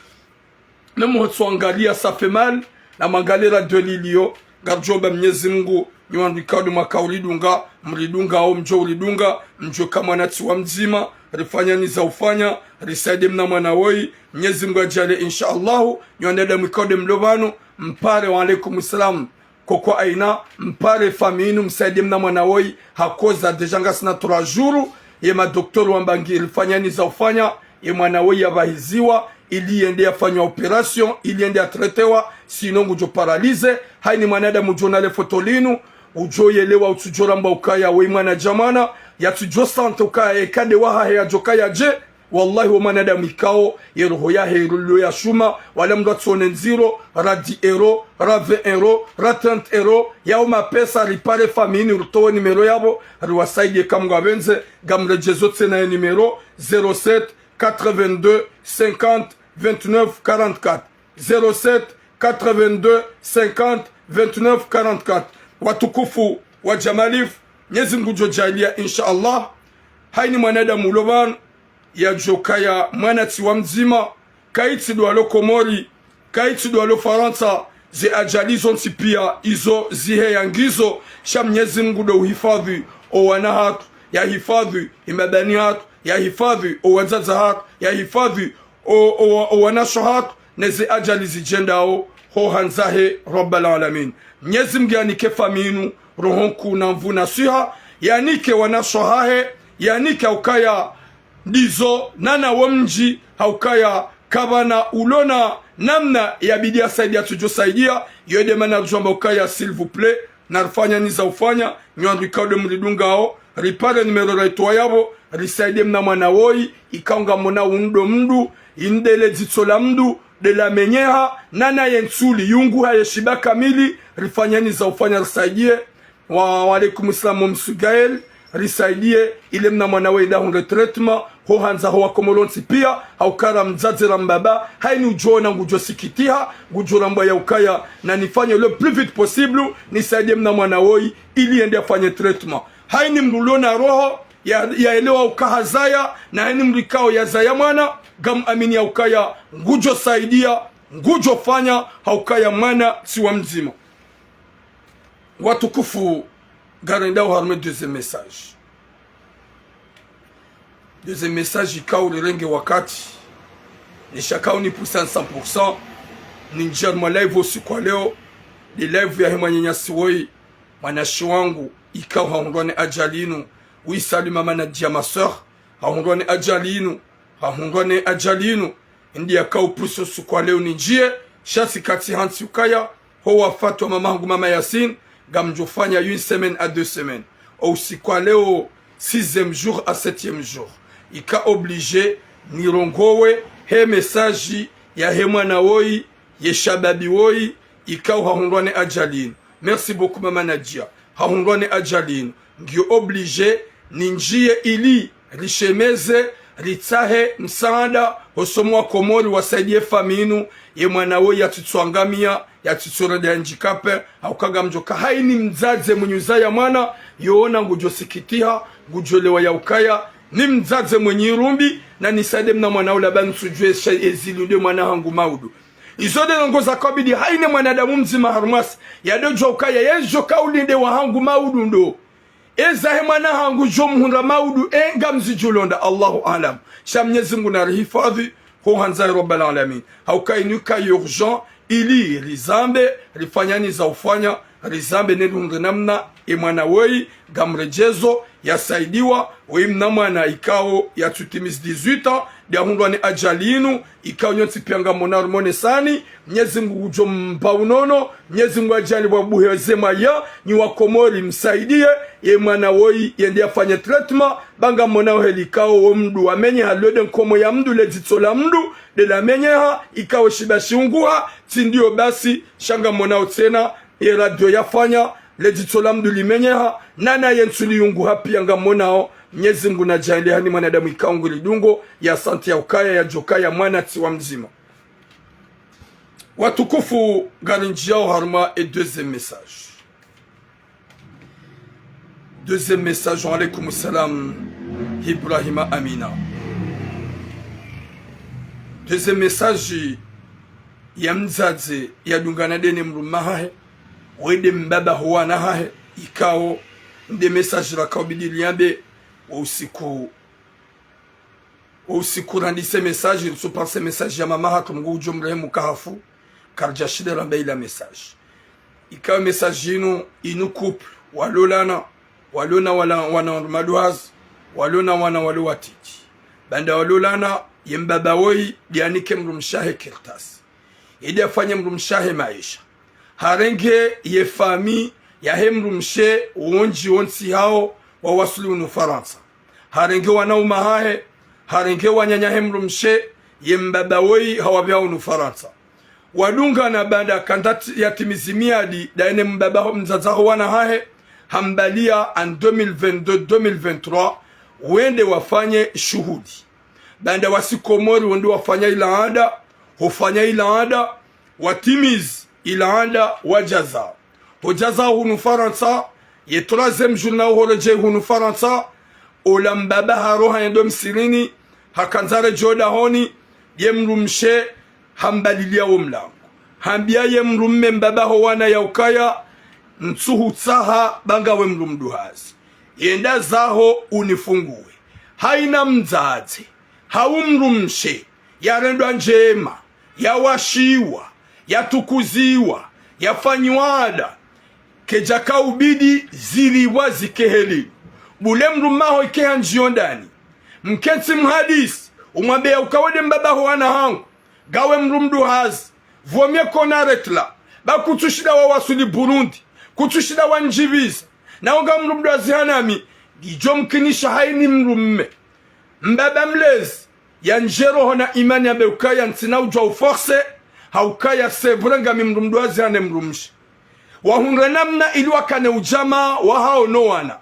Namuhotso angaliya ça fait mal, namangaliye la dweliliyo, ngaridjo omba Mnyezi Mngu, nyi wandru ikao ndo mwaka ulidunga, mlidungao, mdjo ulidunga, mdjo ka mwanantsi wa mdzima, rifanyani za ufanya, risaidiye mna mwana woyi, Mnyezi Mngu adjaliye, insha Allahu, nyi wanadamu ikao ndo mlo pvanu, mpare, wa alaikum salam. Koko aina, mpare fami inu, msaidiye mna mwana woyi, hakoza déjà ngasina trois jours, ye madoktori wamba ngi rifanyani za ufanya, ye mwana woyi yapvahiziwa, ili yende yafanywa opération, ili yende yatretewa, sinon ngudjo paralysé, hayini mwanadamu udjo ona le foto linu, udjo yelewa utsudjo ramba ukaya woyi mwana djamana, yatsudjo sentir ukaya eka nde wahahe yadjo kaya dje, Wallahi, wo mwanadamu ikao, ye roho yahe ilo ya shuma, wala mndru atsone ndziro, ra dix euros, ra vingt euros, ra trente euros, yao mapesa, ripare fami inu, ritowe nimero yapvo, riwasaidie eka Mngu apvendze, ngamredjezo tsena ye nimero, zéro sept, quatre-vingt-deux, cinquante, vingt-neuf, quarante-quatre. Zéro sept, quatre-vingt-deux, cinquante, vingt-neuf, quarante-quatre. Watukufu wa Jamalifu, Mnyezi Mngu ngudjo djaaliya, insha Allah, hayini mwanadamu ulo pvanu, yadjo kaya mwanantsi wa mdzima, kayitsi ndo walo Komori, kayitsi ndo walo Farantsa, ze ajali zontsi pia izo ziheya ngizo, sha Mnyezi Mngu ndo uhifadhwi owana hatru, yahifadhwi imabani hatru, yahifadhwi owadzadze hatru, yahifadhwi o, o, owanashe hatru, neze ajali zidjendao ho handzahe Rabbal Alamin. Mnyezi Mngu yanike fami inu roho nkuu na nvuu na swiha, yanike wanashe hahe, yanike haukaya ndizo, nana wo mdji haukaya kapvana ulona namna yabidi yasaidia, tsudjo saidia, yo nde mana ridjo amba ukaya, s'il vous plaît, narifanyani za ufanya, nyi wandru ikao ndo mridungao, ripare nimero raitowa yapvo, risaidie mna mwana woyi, ikao ngamona unu ndo mndru, inde le dzitso la mndru, nde lamenyeha, nana ye ntsuli, yunguha ye shiba kamili, rifanyani za ufanya risaidie. Wa, wa alaikum salam, Msugael. risaidie, ile mna mwana woyi yende yahundre traitement, ho handza ho wakomori wontsi pia, hauka ra mdzadze ra mbaba, hayini udjo ona ngudjo sikitiha, ngudjo rambwa ya ukaya, na nifanye le plus vite possible, nisaidie mna mwana woyi, ili yende yafanye traitement. Hayini mdru ulo na roho, ya, yaelewa uka hazaya, na hayini mdru ikao yazaya mwana, ngam amini ya ukaya, ngudjo saidia, ngudjo fanya, haukaya mwana tsi wa mdzima. Watukufu, ngarendao harumwa deuxième message. Deuxième message ikao rirenge wakati, nisha ikao ni pousse à cent pour cent, ninjie harumwa live usiku wa leo, nde live yahe mwananyasi woyi, mwanashe wangu, ikao hahundrwa ne ajali inu, oui, salut maman Nadia, ma sœur, hahundrwa ne ajali inu, hahundrwa ne ajali inu, ndiyo ikao pousse usiku wa leo ninjie, sha tsi katsi hantsi ukaya, ho wafati wa mama hangu mama Yasin, ngamdjo fanya une semaine à deux semaines. O usiku wa leo, sixième jour à septième jour. Ika obligé, nirongowe, he message, yahe mwana woyi, ye shababi woyi, ikao hahundrwa ne ajali inu. Merci beaucoup, maman Nadia. Hahundrwa ne ajali inu. Ngiyo obligé, ninjie ili, rishemeze, ritsahe, msaada, ho somo wa Komori wasaidie famille inu, ye mwana woyi yatsitsoangamia, yatsitsorende handicapé, hauka ngamdjo ka hayini mdzadze mwenyi uzaya mwana, yoona ngudjo sikitiha, ngudjo lewa ya ukaya, ni mdzadze mwenyi irumbi, na nisaidie mna mwana ula ba ntsudjuwe sha ezili nde mwana hangu maudu. Izo nde ndrongoo za kabidi hayini mwanadamu mdzima harumwasi, yadodjuwa ukaya, yedjo kauli nde wa hangu maudu ndo. Eza he mwana hangu djo mhundra maudu, e ngamzidjulonda, Allahu aalam. Sha Mnyezi Mngu narihifadhi, ho handza ya Rabbal Alamin. Hauka inu ika urgent, ili rizambe, rifanyani za ufanya, rizambe ne rihundre namna, e mwana woyi, ngamredjezo, yasaidiwa, woyi mna mwana ikao, yatsutimizi dix-huit ans, nde yahundrwa ne ajali inu, ikao nyontsi pia ngamona rumonesani, Mnyezi Mngu ngudjo mba unono, Mnyezi Mngu ajali wabuhe zema ya, nyi wa Komori msaidie, ye mwana woyi, yende yafanye traitement, ba ngamona oheli ikao wo mdru wamenyeha lwede nkomo ya mdru, le dzitso la mdru, nde lamenyeha, ikao shiba shiunguha, tsi ndiyo basi, sha ngamona otsena, ye radio yafanya, le dzitso la mdru limenyeha, nana ye ntsu liunguha pia ngamonao, Mnyezi Mngu nadjaanlie hayini mwanadamu ikao ngulidungo, ya santé ya ukaya, yadjo kaya mwana tsi wa mdzima. Watukufu, ngarindjiao harumwa e deuxième message. Deuxième message, wa alaykum salam, Ibrahima Amina. Deuxième message, ya mdzadze yadungana nde ne mdrume wahahe, woyi nde mbaba ho wana hahe, ikao nde message rakao bidi riyambe, wo usiku, wo usiku randise message, risupanse message ya mama hatru, Mngu ngudjo mrehemu kahafu, karidjashinda rambe ila message. Ikao message inu, inu couple, walolana, walona wana, wana wandru maduhazi, walona wana walo watiti. Baanda walolana, ye mbaba woyi, nde yanike mdrumshe wahe kartasi. Ili yafanye mdrumshe wahe maesha. Harenge ye famille yahe mdrumshe wondji wontsi hawo wawaswili hunu Farantsa. Harenge wananya hahe, harenge wananya he mdrumshe, ye mbaba woyi hawapvia hunu Farantsa. Wadungana baanda kanda ti-, yatimizi miadi, ndaye ne mbaba ho mdzadze ho wana hahe, hambalia en deux mille vingt-deux, deux mille vingt-trois, wende wafanye shuhuli. Baanda wasi Komori wende wafanya ila anda, hufanya ila anda, watimizi ila anda wadja zao. Hodja zao hunu Farantsa, ye troisième jour nao horedjei hunu Farantsa, ola mbaba haroha yendo msihirini, hakandza redjei dahoni, ye mdrumshe hambalilia wo mlango. Hambia ye mdrume mbaba ho wana ya ukaya, ntsuhutsaha ba ngawe mdru mduhazi. Yenda zaho unifunguwe. Hayina mdzadze, hau mdrumshe, yarendwa ndjema, yawashiwa, yatukuziwa, yafanyiwa anda, kedjaka ubidi zilipvwa zike heli. Bule mdrume waho ike handjiyo ndani. Mkentsi mhadisi, umwambe ya uka we nde mbaba ho wana hangu. Ngawe mdru mduhazi, vaut mieux qu'on arrête là. Ba kutsushinda wawaswili Burundi, kutsushinda wandjipviza. Na wo nga mdru mduhazi hanami, ngidjo mkinisha hayini mdrume. Mbaba mlezi, yandjie roho na imani yambe ukaya ntsina udjuwa uforcer, ha ukaya c'est vrai ngami mdru mduhazi hane mdrumshe. Wahundre namna ili wakane udjamaa wahao no wana.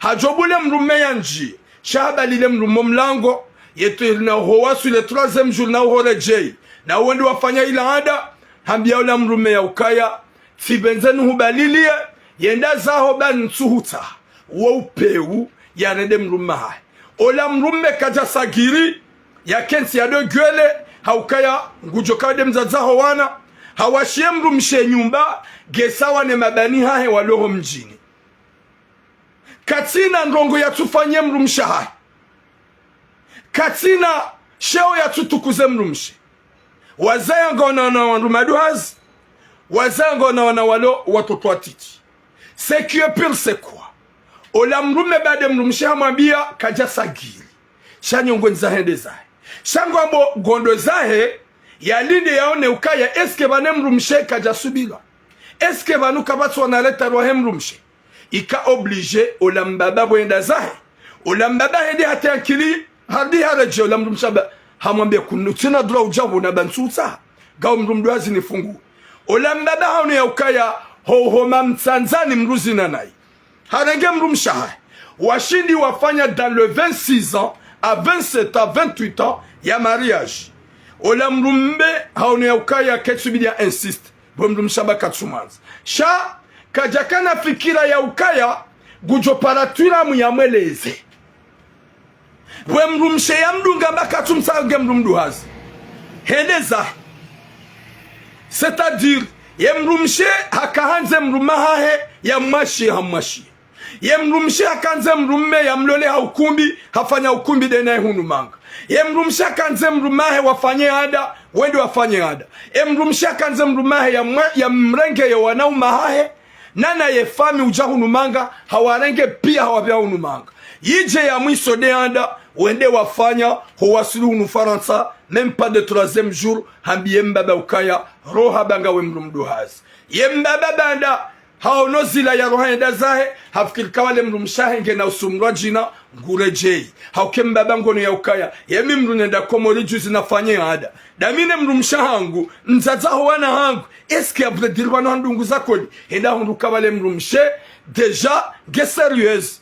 Hadjo bule mdrume yandjiye, sha habalile mdrume mlango, yetu na uho waswili le troisième jour na uho redjeyi, na wende wafanya ila anda, hambia ola mdrume ya ukaya, tsipvendze nuhubaliliye, yenda zaho ba ntsuhutsaha, wo upewu, yarende mdrume hahe. Ola mdrume kadja sagiri, yakentsi yadogwele, ha ukaya ngudjo kawade mdzadze ho wana, hawashiye mdrumshe nyumba, nge sawa ne mabani hahe walo ho mdjini. Katsina ndrongo yatsufanye mdrumshe hahe. Katsina sheo yatsutukuze mdrumshe. Wazaya ngwaona wana wandru maduhazi. Wazaya ngwaona wana walo watoto watiti. Ce qui est pire, c'est quoi? Ola mdrume baada mdrumshe hamwambia kadja sagiri. Sha nyongwe ndza hende zahe. Sha ngwambo ngondo zahe, yalinde yaone ukaya, est-ce que pvane mdrumshe kadja subilwa? Est-ce que pvanu kapvatsi wana leta rwahe mdrumshe? Ika obligé ola mbaba pvwenda zahe. Ola mbaba hende hata ankili, harudi haredjeyi ola mdrumshe hamba, hamwambia kunu tsina droit udja pvona ba ntsuhutsaha. Ngawe mdru mduhazi nifungu. Ola mbaba haono ya ukaya, ho homa mtsandzani mdru zina nayi. Harenge mdrumshe hahe. Washindi wafanya dans le vingt-six ans, à vingt-sept ans, vingt-huit ans ya mariage. Ola mdrume haono ya ukaya ketsubidi ya insiste. Pvwe mdrumshe hamba katsumwandza. Sha, kadjakana fikira ya ukaya, ngudjo para twila mu yamweleze. Pvwe mdrumshe yamdunga hamba katsumtsaha nge mdru mduhazi. Hende zahe. C'est-à-dire, ye mdrumshe haka handze mdrume hahe yamwashiye hamwashiye. Ye mdrumshe haka handze mdrume yamlole ha ukumbi, hafanya ukumbi nde naye hunu manga. Ye mdrumshe haka handze mdrume hahe wafanye anda, wende wafanye anda. Ye mdrumshe haka handze mdrume hahe yamwe-, yamrenge ye wanaume hahe, nana ye fami udja hunu manga, hawarenge pia hawapvia hunu manga. Yidje ya mwiso nde anda, wende wafanya, ho waswili hunu Farantsa, même pas de troisième jour, hambiye mbaba ukaya, roha ba ngawe mdru mduhazi. Ye mbaba baanda, haono zila ya roha yenda zahe, hafikiri kawale mdrumshe hahe ngena usumrwa djina, nguredjeyi. Hauke mbaba ngono ya ukaya, ye mi mdru nenda Komori juzi nafanye anda. Dami ne mdrumshe hangu, mdzadze ho wana hangu, est-ce que à vrai dire pvanu handunguza koni? Henda hundru kawale mdrumshe, déjà, nge sérieuse.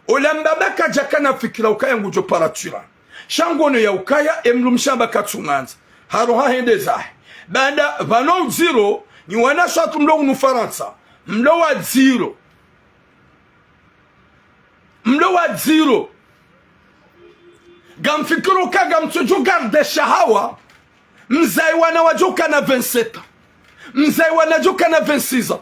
Ola mbaba kadjakana fikira ukaya ngudjo para twila. Sha ngono ya ukaya, ye mdrumshe hamba katsumwandza. Haroha hende zahe. Baanda, pvanu udziro, nyi wanashe watru mlo hunu Farantsa. Mlo wadziro. Mlo wadziro. Ngamfikiri uka ngamtsudjo garder shahawa. Mzayi wana wadjokana vingt-sept ans. Mzayi wana wadjokana vingt-six ans.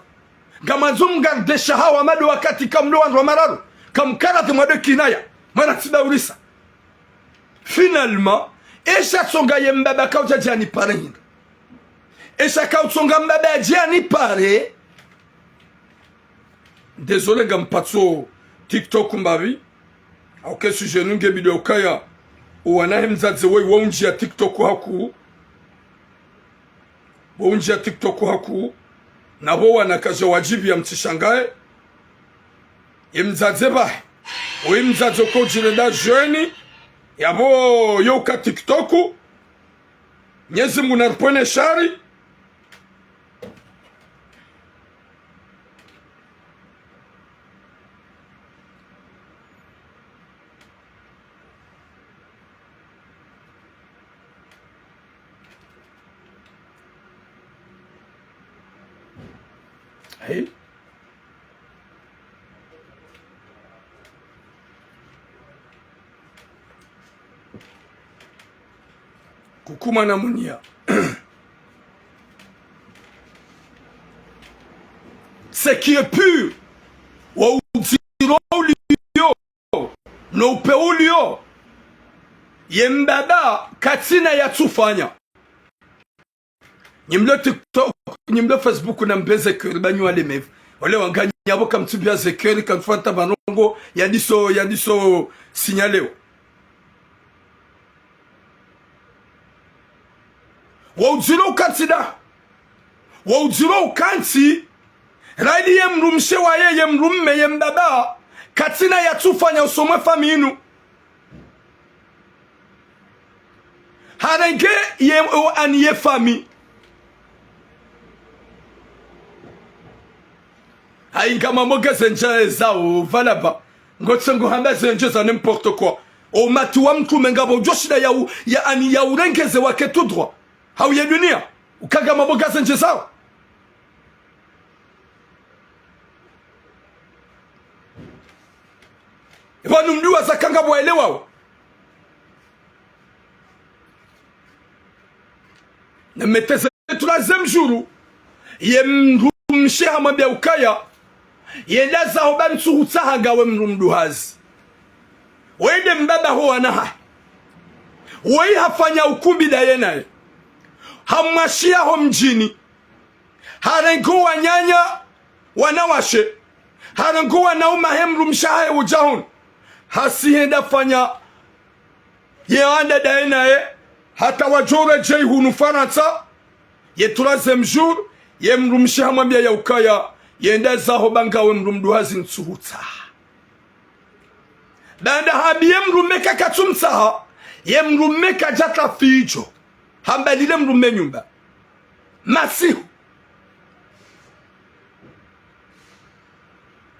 Ngamwandzo mgarder shahawa mado wakati kamlo wandru wa mararu. Kamkara te mwado kinaya. Mwana tsiba urisa. Finalement, esha tsonga ye mbaba kaudja djani pare hindru. Esha kautsonga mbaba djani pare. Désolé, ngampatso TikTok mbapvi. Hauke sujet nu nge bidi ukaya. Uwana he mdzadze woyi waundjia TikTok haku. Waundjia TikTok haku. Na pvo wana kaja wadjibu ya mtsishangaye. Ye mdzadze bahe. Oyi mdzadze uko djirenda jeune. Yapvo yo uka TikTok. Mnyezi Mungu naripvwene shari. Hey. Kukuma na munia. Ce qui est pur, wa udziro ulio, no upe ulio. Ye mbaba, katsina yatsufanya. Nyi mlo TikTok, nyi mlo Facebook na mbe Ezekiel, ba nyi wale mevu. Ole wanganya pvo kamtsumbia Ezekiel, kamfata marongo, yandiso, yandiso signaleo. Wa udziro ukantsi da. Wa udziro ukantsi. Raidi ye mdrumshe waye, ye mdrume, ye mbaba. Katsina yatsufanya usomwe fami inu. Harenge ye, o, ani ye fami. Hayi ngamamogeze ndja zao, pvala pva. Ngotsengo hamba zendje za n'importe quoi. O umati wa mtrume ngapvo udjo shinda ya u-, ya ani ya urengeze wake tout droit. Hau ye dunia. Ukaga maboga zendje zao. Pvanu mdru wa zaka ngapvo waelewao. Na meteze troisième jour, ye mdrumshe hamwambia ukaya, yenda zaho ba ntsuhutsaha ngawe mdru mduhazi. Wende mbaba ho wana hahe. Woyi hafanya ukumbi ndaye naye. Hamwashiya ho mdjini. Harenge wananya wanawashe. Harenge wanaume he mdrumshe hahe udja hunu. Hasi henda fanya ye anda ndaye naye, hata wadjo redjei hunu Farantsa, ye troisième jour, ye mdrumshe hamwambia ya ukaya, yenda zaho ba ngawe mdru mduhazi ntsuhutsaha. Baanda hambiye mdrume ka katsumtsaha, ye mdrume kadja tafidjo. Hambalile mdrume nyumba. Masihu.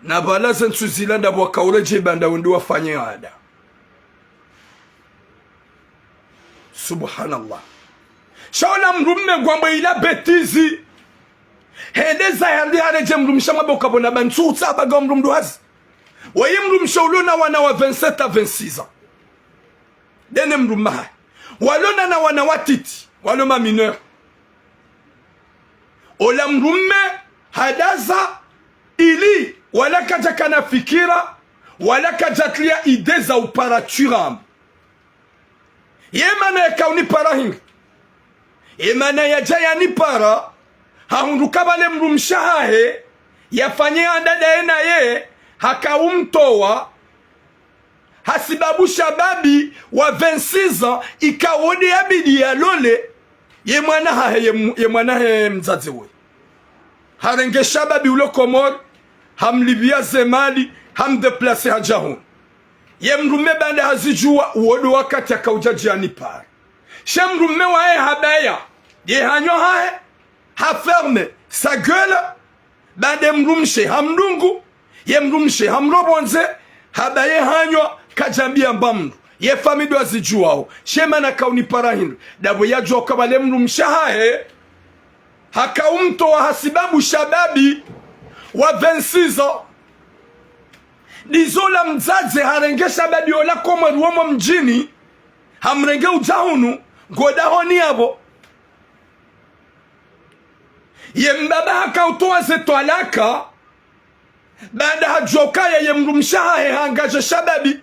Na pvala ze ntsu zila ndapvo waka uredjei baanda wende wafanye anda. Subhanallah. Sha ola mdrume ngwambo ila bêtise. Hende zahe hali haredjei mdrumshe hamwambia ukapvo na ba ntsuhutsaha ba ngawe mdru mduhazi. Woyi mdrumshe ulo na wana wa vingt-sept à vingt-six ans. Ndene mdrume hahe. Walo na na wana watiti. Walo ma mineurs. Ola mdrume hadaza ili wala kadja kana fikira, wala kadja tria idée za upara turamu. Ye mana yaka unipara hindri. Ye mana yadja yanipara, hahundru ka pvale mdrumshe hahe, yafanye anda ndaye naye, haka umtowa, hasibabu shababi wa vingt-six ans, ikao nde yabidi yalole, ye mwana hahe, ye m-, ye mwana he mdzadze woyi. Harenge shababi ulo Komori, hamlipviya ze mali, hamdéplacer hadja hunu. Ye mdrume baanda hazidjuwa, uwo ndo wakati yaka udja djiani pare. She mdrume waye habaya, ye hanyo hahe, ha ferme sa gueule, baanda mdrumshe hamdungu, ye mdrumshe hamropvondze, habaye hanyo, kadjambiya mba mdru. Ye famiyi ndo wazidjuwao. She mana ka unipara hindri. Ndapvo yadjuwa ka pvale mdrumshe hahe, haka umtowa hasibabu shababi wa vingt-six ans. Ndizo ola mdzadze harenge shababi ola Komori womo mdjini, hamrenge udja hunu, ngodahoni yapvo. Ye mbaba haka utowa ze twalaka, baanda hadjuwa ukaya ye mdrumshe hahe hangadje shababi.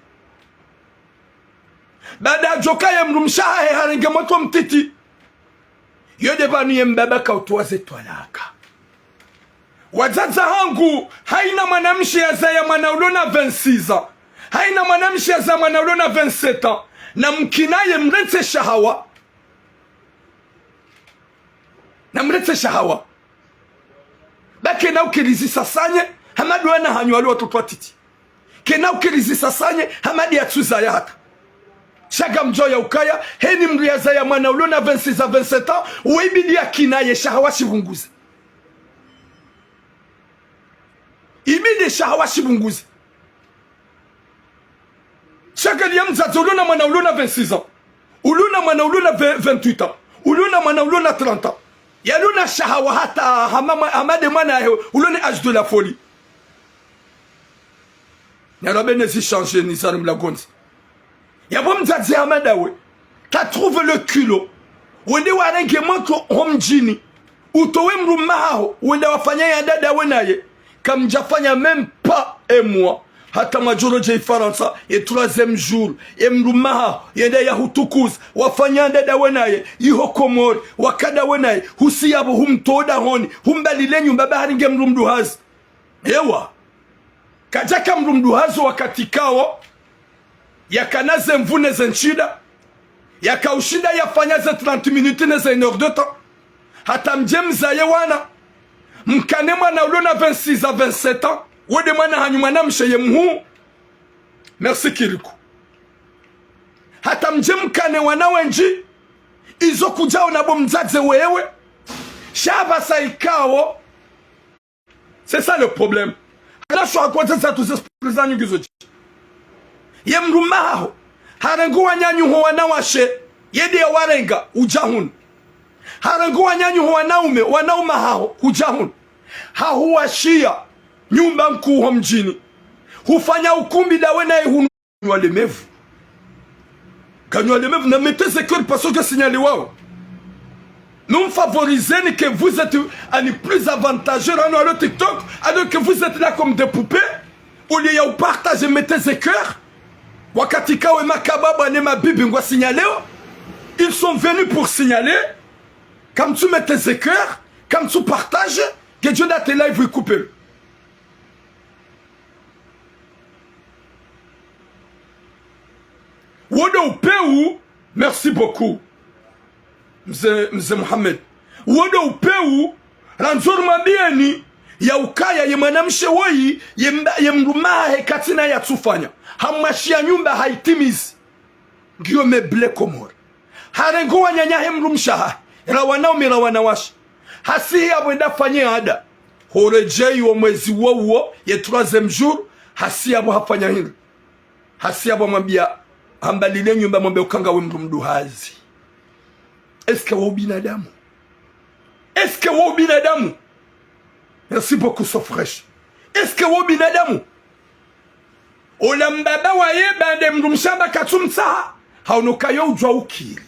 Baanda hadjuwa ukaya ye mdrumshe hahe harenge mwana mtiti. Yo nde pvanu ye mbaba kautowa ze twalaka. Wadzadze hangu, hayina mwanamshe yazaya mwana ulo na vingt-six ans. Hayina mwanamshe yazaya mwana ulo na vingt-sept ans. Namkinaye mrentse shahawa. Namrentse shahawa. Ba kena ukirizi sasanye, hama ndo wana hanyu walo watoto watiti. Kena ukirizi sasanye, hama nde yatsuzaya hata. Sha ngamdjuwa ukaya, heni mdru yazaya mwana ulo na vingt-six à vingt-sept ans, wo ibidi yakinaye shahawa shipvunguze. Ibidi shahawa shipvunguze. Sha ngaliya mdzadze ulo na mwana ulo na vingt-six ans. Ulo na mwana ulo na vingt, vingt-huit ans. Ulo na mwana ulo na trente ans. Yalo na shahawa hata hama mwa-, hama nde mwana yahe, ulo ne âge de la folie. Nyalo bene zi changer ni zaru mlagondzi. Yapvo mdzadze hama ndawe, ka trouve le culot, wende warenge mwana ho mdjini, utowe mdrume haho, wende wafanye yanda ndawe naye, kamdjafanya même pas un mois. Hata mwadjo rodjeyi Farantsa, ye troisième jour, ye mdrume haho, yende yahutukuza, wafanye yanda ndawe naye, yiho Komori, waka ndawe naye, husi yapvo humtowa dahoni, humbalile nyumba ba haringe mdru mduhazi. Ewa. Kadjaka mdru mduhazi wakati kawo, yakana ze nvu ne ze ntsida, yaka ushinda yafanya ze trente minutes ne ze une heure de temps. Hata mdje mzaye wana, mkane mwana ulo na vingt-six à vingt-sept ans, wo nde mwana hanyu mwanamshe ye mhuu. Merci Kiriku. Hata mdje mkane wana wendji, izo kudjaona bo mdzadze wewe. Sha pvasa ikawo, c'est ça le problème. Ala sho hakodza za tu ze président nyingi zo dji. Ye mdrume haho, harenge wananyaho wanawashe, ye nde yawarenga, udja hunu. Harenge wananyaho wanaume, wanaume haho, udja hunu. Hahuwashiya nyumba nkuu ho mdjini. Hufanya ukumbi ndawe naye hunu. Gagnez les meufs. Gagnez les meufs, ne mettez ce cœur parce que signalé wawo. Nous favorisez que vous êtes un plus avantageux à nous, à le TikTok, alors que vous êtes là comme des poupées. Au lieu de partager, mettez ce cœur. Wakati kawe makababa ne mabibi ngwa signalé wo. Ils sont venus pour signaler. Comme tu mets ce cœur, comme tu partages, que Dieu dans tes lives, il coupe. Wo ndo upewu, merci beaucoup, mze, mze Mohamed. Wo ndo upewu, randzo rimwambiyeni, ya ukaya ye mwanamshe woyi, ye mba, ye mdrume hahe katsina ya tsufanya. Hamwashiya nyumba haitimizi. Ngiyo meublé Komori. Harenge wananyahe mdrumshe hahe, ra wanaume ra wanawashe. Hasihi yapvo yende yafanye ada. Horedjeyi wo mwezi wo uwo, ye troisième jour, hasihi yapvo hafanya hindri. Hasihi yapvo hamwambiya, hambalile nyumba hamwambiya uka ngawe mdru mduhazi. Est-ce que wo ubinadamu? Est-ce que wo ubinadamu? Merci beaucoup, So Fresh. Est-ce que wo ubinadamu? Ola mbaba waye baanda mdrumshe amba katsumtsaha, hawono kayo udjuwa ukiri.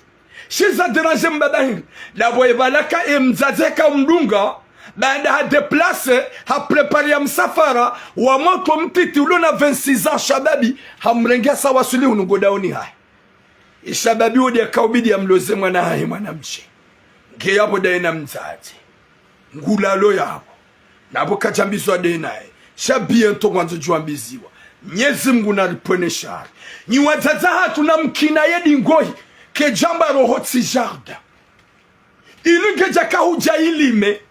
Sha za déranger mbaba hindri? Ndapvo ye pvala ka ye mdzadze ka umdunga, baanda ha déplacer, ha préparer ya msafara wa motro mtiti ulo na vingt-six ans shababi, hamrenge hasa waswili hunu godaoni hahe. Ye shababi wo nde yaka ubidi yamloze mwana hahe mwanamshe. Nge yapvo ndaye na mdzadze. Ngulalo yapvo. Napvo kadjambizwa nde naye. Sha bientôt ngwandzo djuwa mbiziwa. Mnyezi Mngu naripvwene shari. Nyi wadzadze hatru namkinaye dingohi. Kedjamba roho tsi jardin. Inu ngedja kahudja ilime.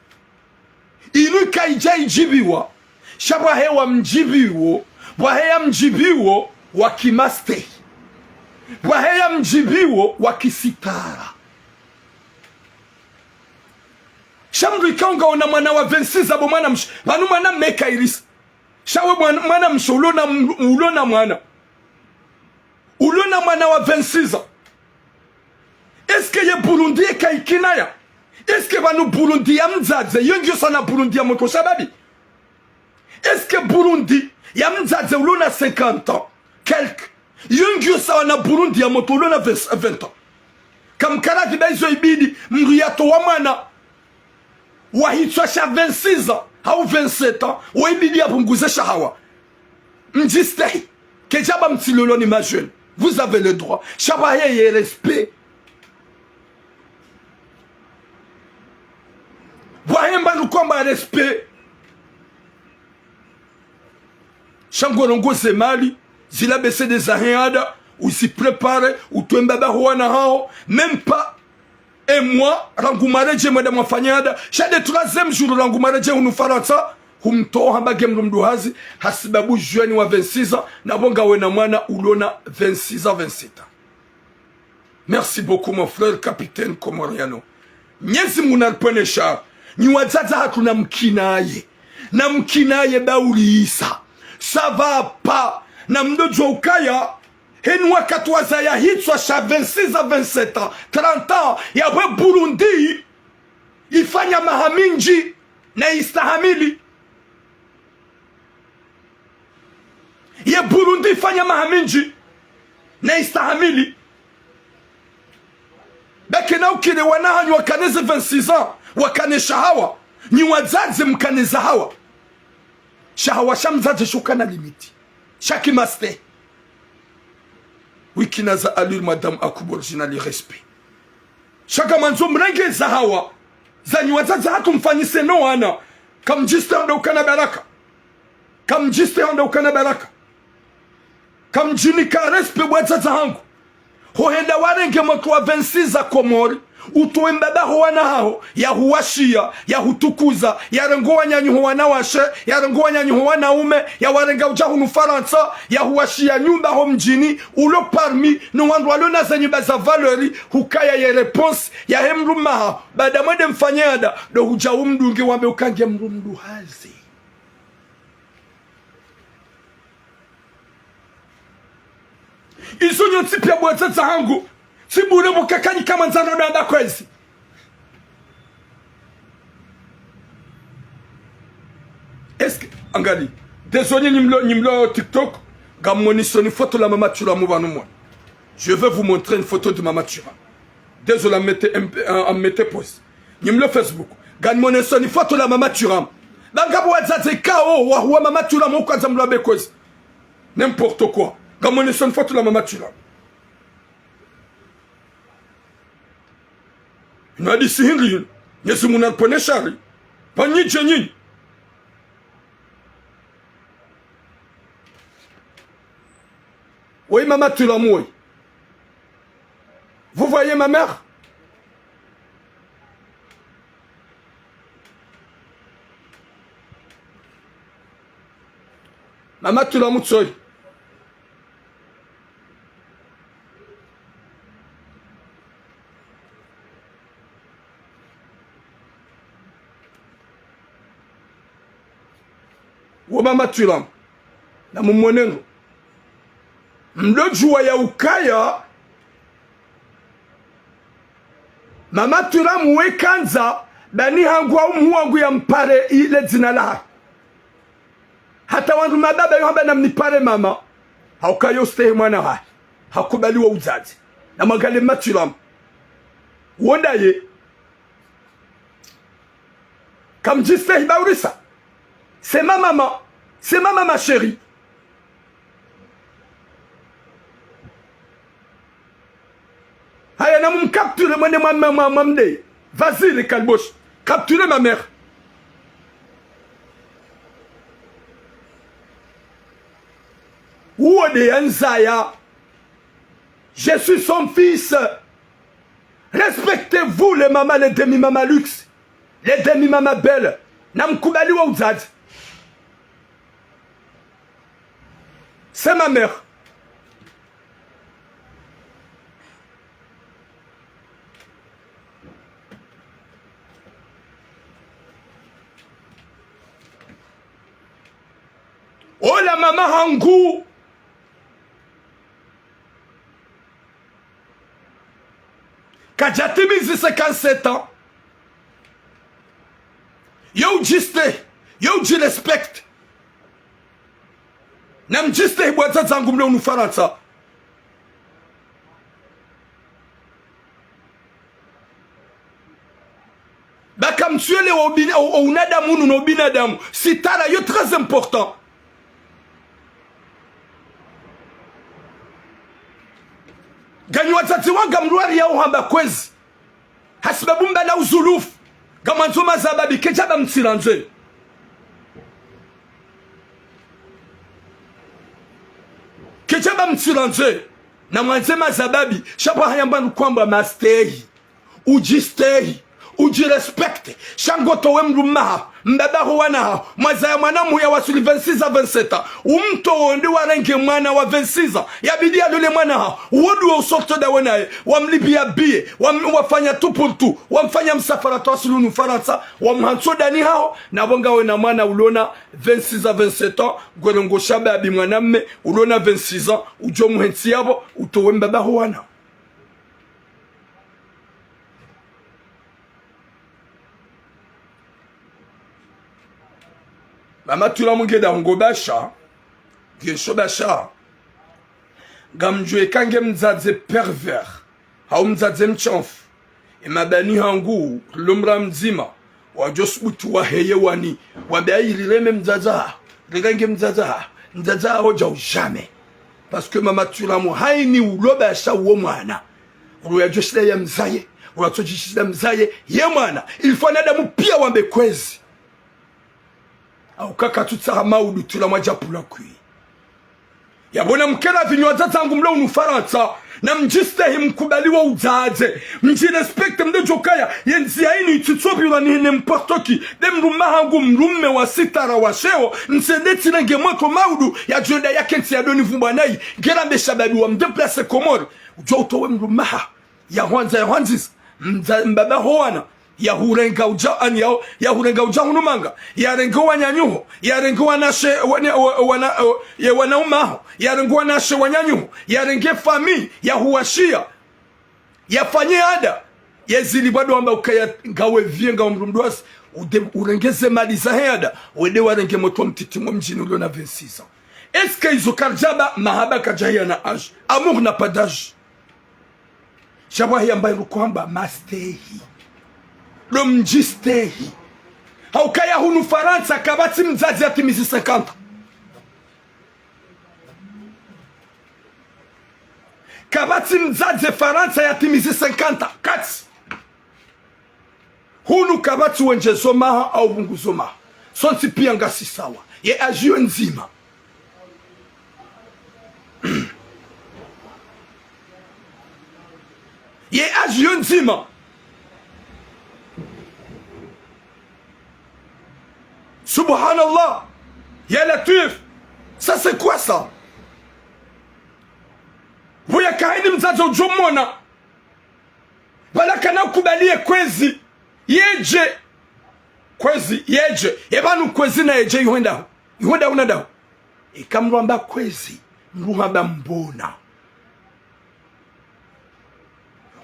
Inu kayidja idjibiwa. Sha pvwahe wamdjibiwo. Pvwahe yamdjibiwo wa kimastehi. Pvwahe yamdjibiwo wa kisitara. Sha mdru ikao ngaona mwana wa vingt-six ans bo mwanamshe, pvanu mwanamme kairisa. Sha we mwana, mwanamshe ulo na m-, ulo na mwana. Ulo na mwana wa vingt-six ans. Est-ce que ye Burundi ye kaikinaya? Est-ce que pvanu Burundi ya mdzadze, yo ngiyo sawa na Burundi ya motro shababi? Est-ce que Burundi ya mdzadze ulo na cinquante ans, quelque, yo ngiyo sawa na Burundi ya motro ulo na vingt, vingt ans? Kamkarazi ba izo ibidi, mdru yatowa mwana wa hitswa sha vingt-six ans, hau vingt-sept ans, wo ibidi yapvunguze shahawa. Mdjistehi. Kedjamba mtsiloloni ma jeunes. Vous avez le droit. Sha pvwahe ye respect. Pvwahe mba nukwamba respect. Sha ngorongoze mali, zila bese nde zahe ada, uzi préparer, utowe mbaba ho wana haho, même pas un mois, rangu mwaredjeyi mwenda mwafanya ada, sha nde troisième jour rangu mwaredjeyi hunu Farantsa, humtowa hamba nge mdru mduhazi, hasibabu jeune wa vingt-six ans, napvo ngawe na mwana ulo na vingt-six ans, vingt-sept ans. Merci beaucoup, mon frère capitaine Comoriano. Mnyezi Mngu naripvwene shari. Nyi wadzadze hatru namkinaye. Namkinaye ba uri isa. Ça va pas. Na mdodjuwa ukaya. Heni wakati wazaya hitswa sha vingt-six ans, vingt-sept ans, trente ans, yapvo Burundi ifanya maha mindji na istahamili. Ye Burundi ifanya maha mindji na istahamili. Beke na ukire wana hanyu wakane ze vingt-six ans, wakane shahawa. Nyi wadzadze mkane zahawa. Shahawa sha mdzadze shuka na limite. Sha kimastehi. Wikina za allure, madame Akubo original, respect. Sha kamandzo mrenge zahawa. Za nyi wadzadze hatru mfanyise no wana. Kamdjistehi ndo ukana baraka. Kamdjistehi ndo ukana baraka. Kamdjinika respect bo wadzadze hangu. Ho henda warenge motro wa vingt-six ans Komori, utowe mbaba ho wana haho, yahuwashiya, yahutukuza, yarenge wananyaho wanawashe, yarenge wananyaho wanaume, yawarenga udja hunu Farantsa, yahuwashiya nyumba ho mdjini, ulo parmi no wandru walo na ze nyumba za valeur, hukaya ye réponse yahe mdrume haho, baada mwende mfanye ada, ndo hudja umdunge wambe uka nge mdru mduhazi. Izo nyontsi pia bo wadzadze hangu. Tsi bure bo kakanyi kamwandzana na amba kwezi. Est-ce que, angali, désolé, nyi mlo, nyi mlo TikTok, ngamonesoni photo la Mama Thuram pvanu mwa. Je vais vous montrer une photo de Mama Thuram. Désolé, mettez M P, euh, mettez pause. Nyi mlo Facebook, ngamonesoni photo la Mama Thuram. Ba ngapvo wadzadze kao, wahuwa Mama Thuram, wo kwandza mlo amba kwezi. N'importe quoi. Ngamonesoni photo la Mama Thuram. Inu hadisi hindri inu? Mwenyezi Mungu naripvonese shari. Pvanyidje nyinyi. Oui, Mama Thuram, oui. Vous voyez ma mère ? Mama Thuram, oui. Wo Mama Thuram, namumone ndo. Mdodjuwa ya ukaya Mama Thuram we kandza bani hangu au mhu wangu yampare ile dzina lahe. Hata wandru mababa yo hamba namnipare mama. Hauka yo stehi mwana hahe. Hakubali wo udzadze. Namwangalie Mama Thuram. Wo ndaye. Kamdjistehi baurisa. C'est ma maman. C'est ma maman chérie. Haya, namumcapture mwende mwa, mwa, mwa, mwamde. Vas-y, les calboches. Capturez ma mère. Uwo nde yandzaya. Je suis son fils. Respectez-vous, les mamans, les demi-mamans luxe, les demi-mamans belles. Namkubali wo udzadze. C'est ma mère. Ola mama hangu. Kadjatimizi cinquante-sept ans. Yo udjistehi, yo udjirespecte. Namdjistehi bo wadzadze hangu mlo unu Farantsa. Ba kamtsuelewa ubina-, u-, unadamu unu no ubinadamu. Sitara yo très important. Nganyi wadzadze wangu ngamlwari ya uhamba kwezi. Hasibabu mbala uzulufu. Ngamwandzo mazababi, kedjaba mtsirandze. Kedjaba mtsirandze. Namwandze mazababi. Sha pvwa haya mbanu kwamba mastehi. Udjistehi, udjirespecte, sha ngotowe mdrume haho, mbaba ho wana haho, mwazaya mwana muya wasuli vingt-six ans, vingt-sept ans, umtowo nde warenge mwana wa vingt-six ans, yabidi yalole mwana haho, uwo nduwo usorte ndawe naye, wamlipviya billet, wam-, wafanya tout pour tout, wamfanya msafara hata wasuli unu Farantsa, wamhantso ndani haho, na pvo ngawe na mwana ulona vingt-six ans, vingt-sept ans, ngwelongo shababi mwanamme, ulona vingt-six ans, udjo muhentsi yapvo, utowe mbaba ho wana. Mama Tula mungeda ngo basha, ngesho basha. Ngamdjuwe ka nge mdzadze pervers, hau mdzadze mshamfu. Emabani hangu, lomra mdzima, wadjo subutu waheye wani, wambe ayi rireme mdzadze haho, reka nge mdzadze haho, mdzadze haho djau jamais. Parce que Mama Tula muhaini ulo basha uwo mwana. Ulo yadjo shinda yamzaye, ulo yatsodji shinda yamzaye, ye mwana. Il faut wanadamu piya wambe kwezi. Hauka katsutsaha maudu Tula mwadjapvula kwi. Yapvo namkere vinyo wadzadze hangu mlo unu Farantsa, namdjistehi mkubali wo udzadze, mdjirespecte mdodjo kaya, ye ndziya inu itsitsopvirwa ni n'importe qui, nde mdrume hangu mdrume wa sitara wa sheo, mtsende tsirenge mwatso maudu, yadjo enda yakentsi yadoni vumbwa nayi, ngera mbe shababi wamdéplacer Komori, udjo utowe mdrume haho, yahwandza yahwandzisa, mdza-, mbaba ho wana, Yahurenga udja, ani yao, yahurenga udja hunu manga. Yarenge wananyaho, yarenge wanashe, wana, wa-, wana, ye wanaume waho, yarenge wanashe wananyaho, yarenge famille, yahuwashiya. Yafanye ada. Yezili bado wamba ukaya ngawe vie, ngawe mdru mdrwazi. Ude, urenge ze mali zahe ada. Wende warenge motro mtiti mo mdjini ulo na vingt-six ans. Est-ce que izo kazidjaba? Mahaba kayadjahiya na âge. Amour n'a pas d'âge. Sha pvwahiya mba iru kwamba mastehi. Ndo mdjistehi. Haukaya hunu Farantsa kapvatsi mdzadze yatimizi cinquante. Kapvatsi mdzadze Farantsa yatimizi cinquante. Katsi. Hunu kapvatsi wendjezo maha au pvunguzo maha. Sontsi piya ngasi sawa. Ye âge yo ndzima. Ye âge yo ndzima. Subhanallah. Ya Latwif. Ça, c'est quoi ça? Pvo yaka hayini mdzadze udjo mona. Pvala kana ukubali ye kwezi yedje. Kwezi yedje. Ye pvanu kwezi na yedje yihwendaho. Yihwendaho na daho. Ika mdru hamba kwezi, mdru hamba mbona.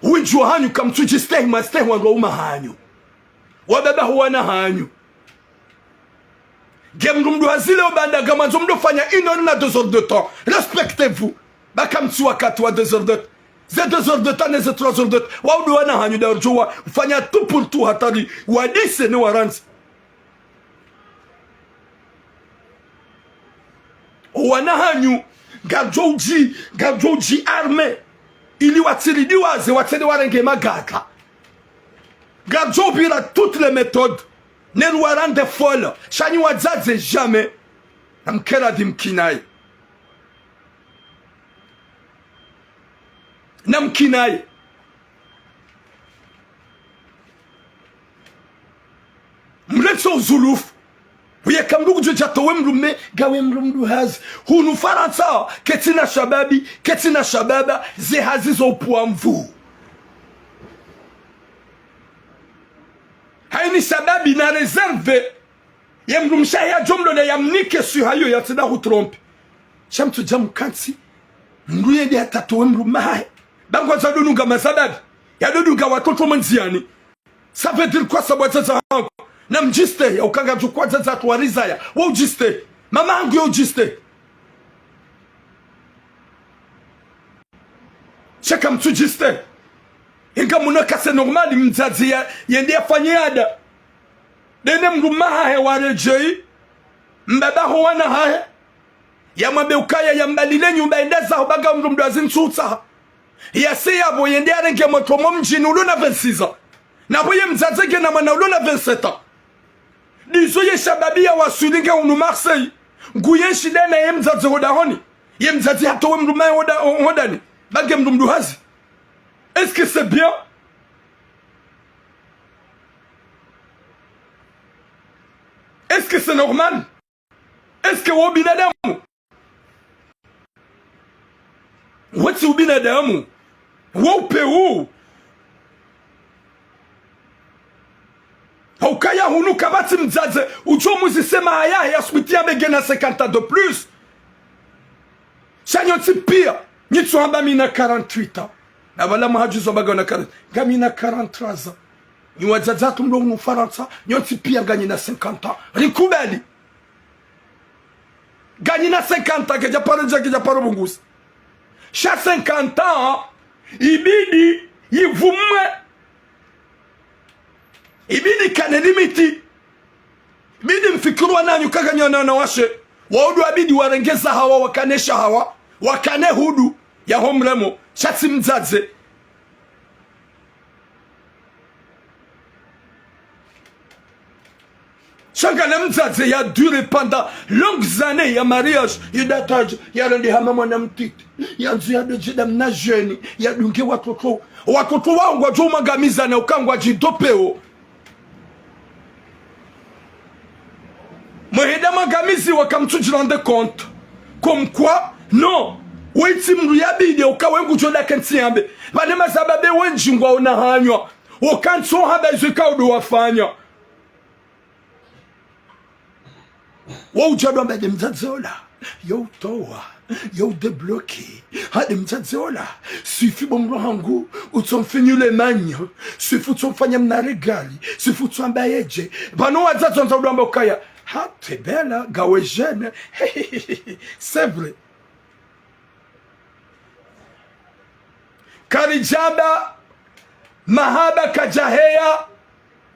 Wendji wahanyu kamtsudjistehi, mwastehi wandru waume wahanyu. Wababa ho wana wahanyu. Nge mdru mdru hazile ubanda ngamwandzo mdru fanya une heure na deux heures de temps. Respectez-vous. Ba kamtsi wakati wa deux heures de temps. Ze deux heures de temps ne ze trois heures de temps. Waudu wana wahanyu da wadjuwa. Ufanya tout pour tout hatari. Wadise ne warandzi. Wana wahanyu, ngwadjo udji, ngwadjo udji armé. Ili watsiridiwaze, watsende warenge magata. Ngwadjo upvira toutes les méthodes. Ne ri warende folle. Sha nyi wadzadze jamais. Namkere adi mkinaye. Namkinaye. Mletse uzulufu. Uyeka mdru kudjo dja towe mdrume, ngawe mdru mdru hazi. Hunu Farantsa, ketsina shababi, ketsina shababa, ze hazi zo upvwamvu. Hayini shababi na réserve. Ye mdrumshe yadjo mlole yamnike swiha yo yatsida hutrompe. Sha mtsudja mkantsi. Mdru yende hata towe mdrume hahe. Ba ngwadjo dunga mashababi. Yadodunga watoto mandziani. Ça veut dire quoi ça, wadzadze hangu? Namdjistehi, ya ukanga djuku wadzadze hatru warizaya. Wa udjistehi. Mama hangu ya udjistehi. Sha kamtsudjistehi. Inga muna ka c'est normal, mdzadze ya, yende yafanye ada. Dene mdrume hahe waredjeyi, mbaba ho wana hahe, yamwambe ukaya yambalile nyumba yende zaho ba nga mdru mdru hazi ntsutsaha. Yase yapvo yende yarenge motro mo mdjini ulo na vingt-six ans. Na pvo ye mdzadze ngena mwana ulo na vingt-sept ans. Ndizo ye shababi ya waswili nge hunu Marseille. Nguyenshi dena ye mdzadze ho dahoni. Ye mdzadze hatowe mdrume ho da-, ho dahoni. Ba nge mdru mdru hazi. Est-ce que c'est bien? Est-ce que c'est normal? Est-ce que wo ubinadamu? Wotsi ubinadamu. Wo upvewu. Haukaya hunu kapvatsi mdzadze udjo muzise maha yahe ya switi yambe ngena cinquante ans de plus. Sha nyontsi piya, nyi tsuhamba mi na quarante-huit ans. Na pvala mhadjuzo ba ngawuna quarante, ngami na quarante-trois ans. Nyi wadzadze hatru mlo hunu Farantsa, nyontsi piya nganyi na cinquante ans. Rikubali. Nganyi na cinquante ans, kedja paro dja, kedja paro pvunguza. Sha cinquante ans, ibidi yivumwe. Ibidi kane limite. Ibidi mfikiri wananyu kanganyana na washe. Waudu abidi warenge zahawa, wakane shahawa, wakane hudu, ya ho mremo, sha tsi mdzadze. Sha ngale mdzadze ya duré pendant longues années ya mariage, yidataje, yarendeha mwana mtiti, yandzo yadodje damna jeune, yadunge watoto. Watoto wao ngwadjo mwangamizana uka ngwadjidopvewo. Mwehenda mwangamiziwa kamtsudji rendre compte. Comme quoi, non. Wetsi mdru yabidi uka we ngudjo dakentsi yambe. Pvane mashababi wendji ngwaona hanywa. Wo kantsi wo hamba izo ikao ndo wafanya. Wo udja ndo wamba nde mdzadze ola, yo utowa, yo udébloqué. Ha, nde mdzadze ola, swifi bo mdru hangu, utsomfinyule manya, swifi utsomfanya mna regali, swifi utsomwamba yedje. Pvanu wadzadze wandza ndo wamba ukaya, ha, t'es belle, ngawe jeune. C'est vrai. Karidjamba mahaba kadjaheya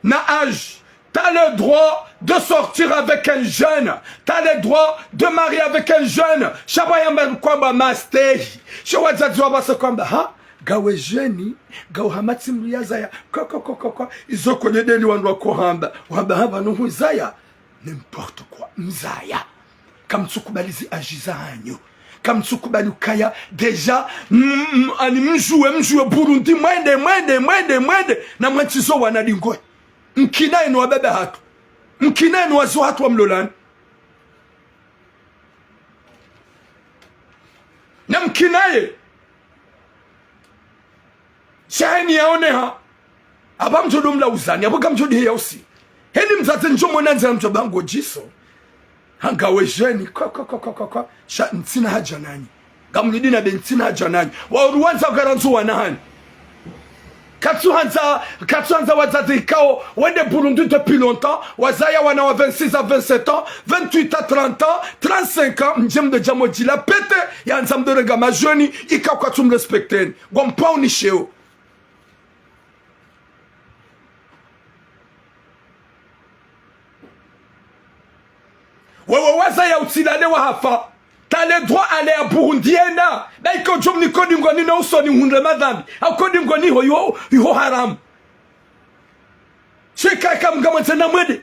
na âge. T'as le droit de sortir avec un jeune. T'as le droit de marier avec un jeune. Sha pvwa yamba kwamba mastehi. Sha wadzadze wapvasa kwamba, ha, ngawe jeune, ngawe hama tsi mdru yazaya. Kwa, kwa, kwa, kwa, kwa. Izo kwenye deli wandru wakohamba. Wamba hamba no huzaya. N'importe quoi. Mzaya. Kamtsukubali zi âge zahanyu. Kamtsukubali ukaya déjà, mm, mm, ani mdjuwe, mdjuwe Burundi, mwende, mwende, mwende, mwende. Na mwantsi zo wana dingoni. Mkinaye no wababa hatru. Mkinaye no wazo hatru wa mlolani. Na mkinaye. Sha heni yaoneha. Apva mdjo ndo mlauzani, apvo kamdjo ndihe ya usi. Heni mdzadze ndjo mwana ndze mdjo bango djiso. Ha, ngawe jeune, kwa, kwa, kwa. Sha ntsina haja nanyi. Ngamnidina be ntsina haja nanyi. Wa uri wandza ukarandzo wana hanyu. Katsuhandza, katsuhandza wadzadze ikao, wende Burundi depuis longtemps, wazaya wana wa vingt-six à vingt-sept ans, vingt-huit à trente ans, trente-cinq ans, mdje mdo djamo djila pete, yandza mdo renga ma jeunes, ikao kwatsu mrespecteni. Ngwampao ni sheo. Wewe wazaya utsilale wahafa. T'as le droit aller à Burundi enda. Ba iko djom ni kodi ngoni na usoni hundre madhambi. Au kodi ngoni ho yo, yo haramu. Sheka kamgamantse na mwende.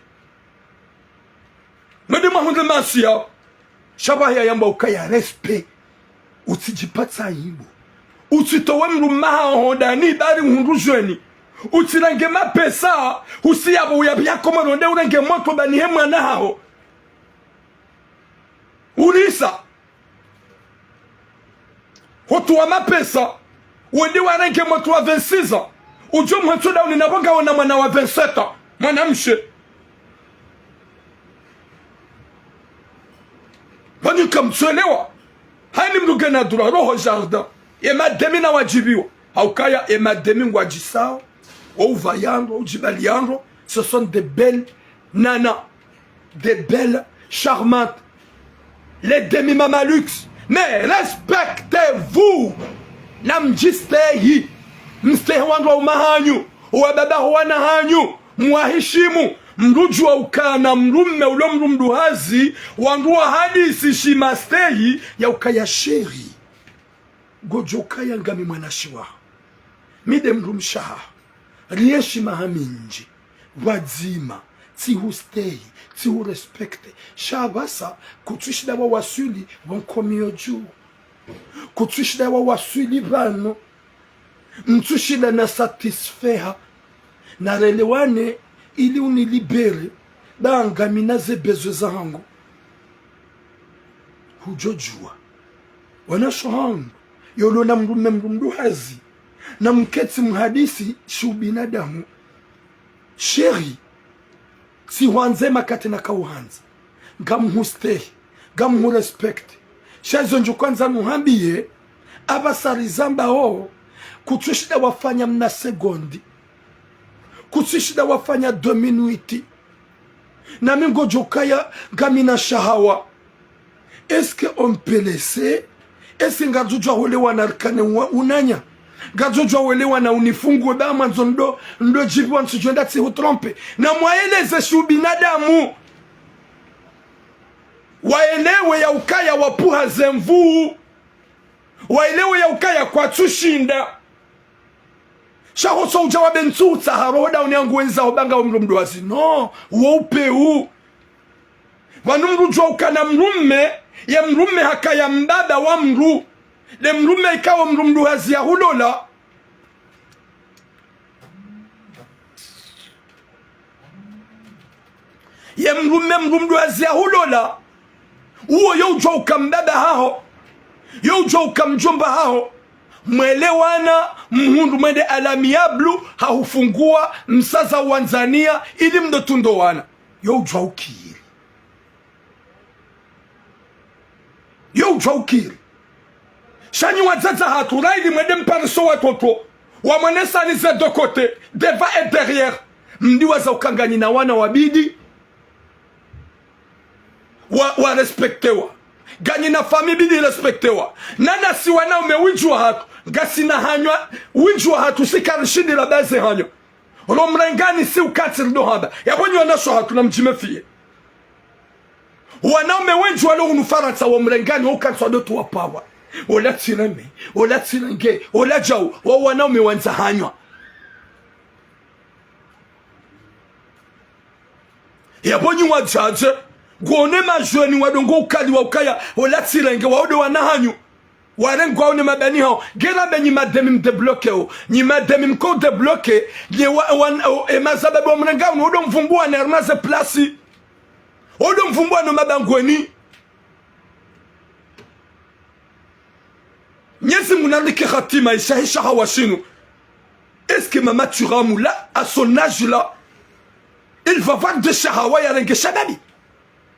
Mwende mahundre masiya. Sha pvwa yayamba ukaya respect. Utsidjipvatsa aibu. Utsitowe mdrume haho ndani bari uhundru jeune. Utsirenge mapesa, usiya pvo uya pvya Komoro nde urenge moto bani he mwana haho. Ulisa. Hutowa mapesa, wende warenge moto wa vingt-six ans. Udjo mhantsu dauni na pvo ngawe na mwana wa vingt-sept ans. Mwanamshe. Pvanu kamtsuelewa. Hayini mdru ngena droit roho jardin. Ye mademi na wadjibiwa. Haukaya ye mademi ngwadjisao. Wo upvaya ndro, udjibaliya ndro. Ce sont des belles nanas. Des belles charmantes. Les demi-mamalukes. Mais respectez-vous. Na mdjistehi. Mstehi wandru wa uma hanyu. Wababa ho wana hanyu. Mwahishimu. Mdru djuwa ukana mdrume ulo mdru mdru hazi. Wandru wahadisi shimastehi. Ya ukaya chéri. Ngodjo ukaya ngami mwanashe waho. Mi nde mdrumshe waho. Rienshi maha mindji. Pvwadzima. Tsihustehi. Tsihurespecte. Sha pvasa, kutsushinda wawaswili, pvo nkomiyo dju. Kutsushinda wawaswili pvanu. Ntsushinda na satisfeha. Na relewane, ili unilibere. Ba ngami na ze besoin zahangu. Hudjo djuwa. Wanashe wahangu, yolo na mdrume mdru mdru hazi. Na mketsi mhadisi shi ubinadamu. Chéri, tsihwandze makati nakauhandza. Ngamhustehi, ngamhurespecte. Sha izo ndjo kwandza nuhambiye, apvasa rizamba wo, kutsushinda wafanya mna segondi. Kutsushinda wafanya deux minutes. Nami ngodjo ukaya ngamina shahawa. Est-ce que on peut laisser? Est-ce que ngaridjo djuwa welewana rikane wa-, unanya? Ngaridjo djuwa welewana unifunguwe ba mwandzo ndo, ndo djibiwa ntsudjo enda tsihutrompe. Na mwaeleze shi ubinadamu. Waelewe ya ukaya wapvuha ze nvuu. Waelewe ya ukaya kwatsushinda. Sha ho so udja wabe ntsutsa ha roho dauni yangu wendza ho ba ngawe mdru mdru hazi. No, wo upeu. Pvanu mdru djuwa ukana mdrume, ye mdrume hakaya mbaba wa mdru. Nde mdrume ikao mdru mdru hazi ya hulola. Ye mdrume mdru mdru hazi ya hulola. Uwo yo udjuwa uka mbaba haho. Yo udjuwa uka mdjomba haho. Mwelewana, mhundru mwende à l'amiable, hahufungua, msaza wandzania, ili mdo tunda wana. Yo udjua ukiri. Yo udjua ukiri. Sha nyi wadzadze hatru, raili mwende mpariso watoto, wamwonesani ze deux côtés, devant et derrière. Mdiwaza uka nganyi na wana wa bidi wa, wa respectewa. Nganyi na famille bidi respectewa. Na nasi wanaume windji wahatru, ngasina hanywa, windji wahatru si karishindi la baze hanywa. Olo mrengani si ukatsi rido hamba. Yapvo nyi wanashe hatru na mdjimefiye. Wanaume wendji walo hunu Farantsa wa mrengani, wo ukatsi wado tu wapawa. Ola tsireme, ola tsirenge, ola djau, wo wanaume wandza hanywa. Yapvo nyi wadzadze, ngwone madjeni wadongo ukali wa ukaya, ola tsirenge, wao nde wana hanyu. Warengwa wo ne mabani hawo. Ngena be nyi mademi mdébloqué wo. Nyi mademi mko débloqué, ye wa, wa, o, e mazababu wa mrenga wo, wo ndo mvumbuwa ne harumwa ze plasi. Wo ndo mvumbuwa no mabangweni. Mnyezi Mungu nanike hatima ishahe shahawa shinu. Est-ce que Mama Thuram là, à son âge là, il va avoir des shahawa yarenge shababi?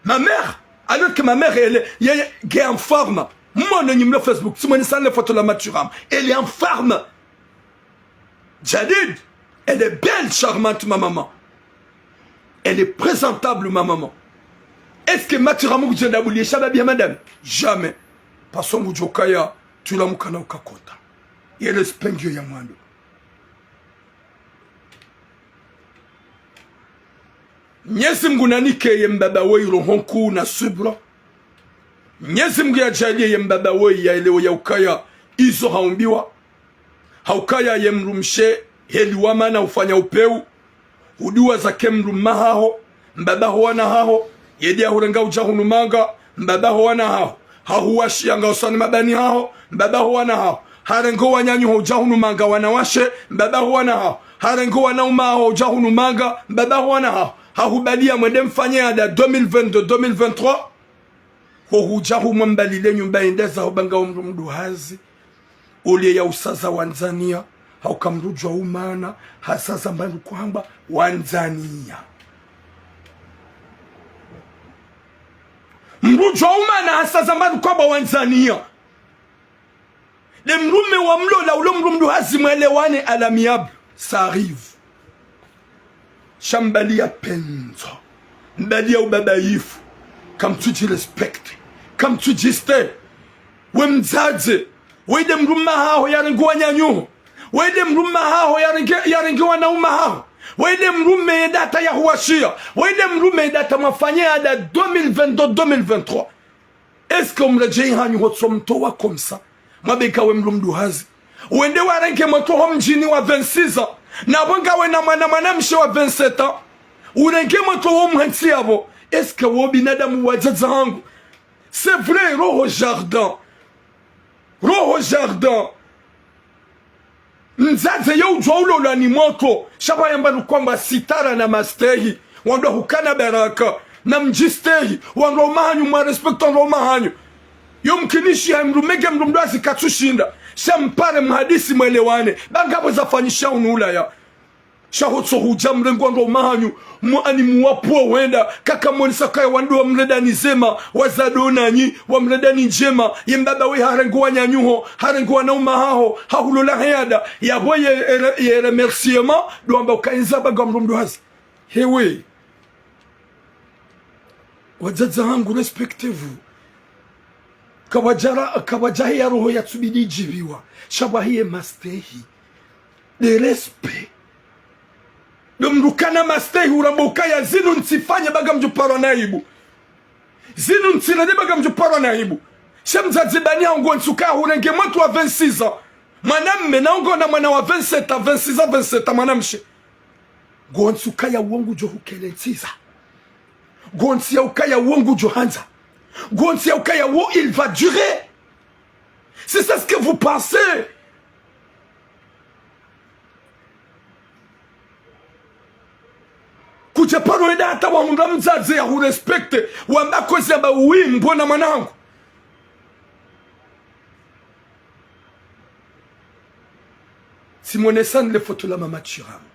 Ma mère, alors que ma mère, elle est, elle est en forme. Mmono nyi mlo Facebook, tsimwonesani le photo la Mama Thuram. Elle est en forme. Jadid, elle est belle, charmante, ma maman. Elle est présentable, ma maman. Est-ce que Mama Thuram ngudjo enda buliye shababi ya madame? Jamais. Parce que ngudjo kaya, tula mkana ukakota. Ye respect ngiyo ya mwando. Mnyezi Mungu nanike ye mbaba woyi roho nkuu na subra. Mnyezi Mungu yadjaliye ye mbaba woyi yaelewe ya ukaya izo haumbiwa. Ha ukaya ye mdrumshe heli wa mana ufanya upeu. Udiwaza ke mdrumme haho, mbaba ho wana haho, yedi yahurenga udja hunu manga, mbaba ho wana haho. Hahuwashiya ngausoni mabani haho, mbaba ho wana haho. Harenge wananyaho udja hunu manga wanawashe, mbaba ho wana haho. Harenge wanaume haho udja hunu manga, mbaba ho wana haho. Hahubaliya mwende mfanye ada deux mille vingt-deux, deux mille vingt-trois. Ho hudja humwambalile nyumba yende zaho banga omdru mduhazi. Oliye ya usaza wandzania, hauka mdru djuwa umana, hasaza mbandru kwamba wandzania. Mdru djuwa umana, hasaza mbandru kwamba wandzania. Le mdrume wa mlola, ulo mdru mduhazi mwelewane à l'amiable, ça arrive. Sha mbaliya pendzo, mbaliya ubabaifu, kamtsudji respecté, kamtsudji sté. We mdzadze, weyile mdrumme haho yarenge wananyaho, weyile mdrumme haho yarenge, yarenge wanaume haho, weyile mdrumme yedata yahuwashiya, weyile mdrumme yedata mwafanye ada deux mille vingt-deux, deux mille vingt-trois. Est-ce que omredjeyi hanyu hotso mtowa comme ça? Mwabeka we mdru mduhazi. Wende warenge motro ho mdjini wa vingt-six ans. Na bo ngawe na mwana mwanamshe wa vingt-sept ans. Urenge motro wo mhentsi yapvo. Est-ce que wo binadamu wadzadze hangu? C'est vrai, roho jardin. Roho jardin. Mdzadze ye udjuwa ulolwa ni motro, sha pvwa yamba nukwamba sitara na mastehi, wandru wahukana baraka, na mdjistehi, wandru waume hanyu, mwa respecté wandru waume hanyu. Yo mkinishiha mdru mege mdru mduhazi katsushinda, sha mpare mhadisi mwelewane, ba ngapvo zafanyisha hunu Ulaya. Sha hotso hudja mrenge wandru waume hanyu, mu ani muwapvo wenda, kaka monisa kaya wandru wamredani zema, wazado nanyi, wamredani ndjema, ye mbaba we harenge wananyaho, harenge wanaume haho, hahulola he ada, yapvo ye, ye, ye remerciement, ndo wamba uka yendza banga mdru mduhazi. Hewe. Wadzadze hangu, respectez-vous. Kapvadjara, kapvadjahiya roho yatsubidi idjipviwa. Sha pvwahiye mastehi. De respect. Ndo mdru kana mastehi uramba ukaya zinu ntsifanye ba ngamdjo parwa na aibu. Zinu ntsirende ba ngamdjo parwa na aibu. Sha mdzadze bani hangu ngontsu kaya hurenge motro wa vingt-six ans. Mwanamme na ngona mwana wa vingt-sept ans, vingt-six ans, vingt-sept ans, mwanamshe. Ngontsu kaya wo ngudjo hukelentsiza. Ngontsi ya ukaya wo ngudjo handza. Ngontsi ya ukaya wo il va durer. C'est ça ce que vous pensez. Kutse paro enda hata wahundra mdzadze yahurespecté, wamba kozi yamba oui, mbona mwanangu. Tsi monesani le foto la mama Chiramu.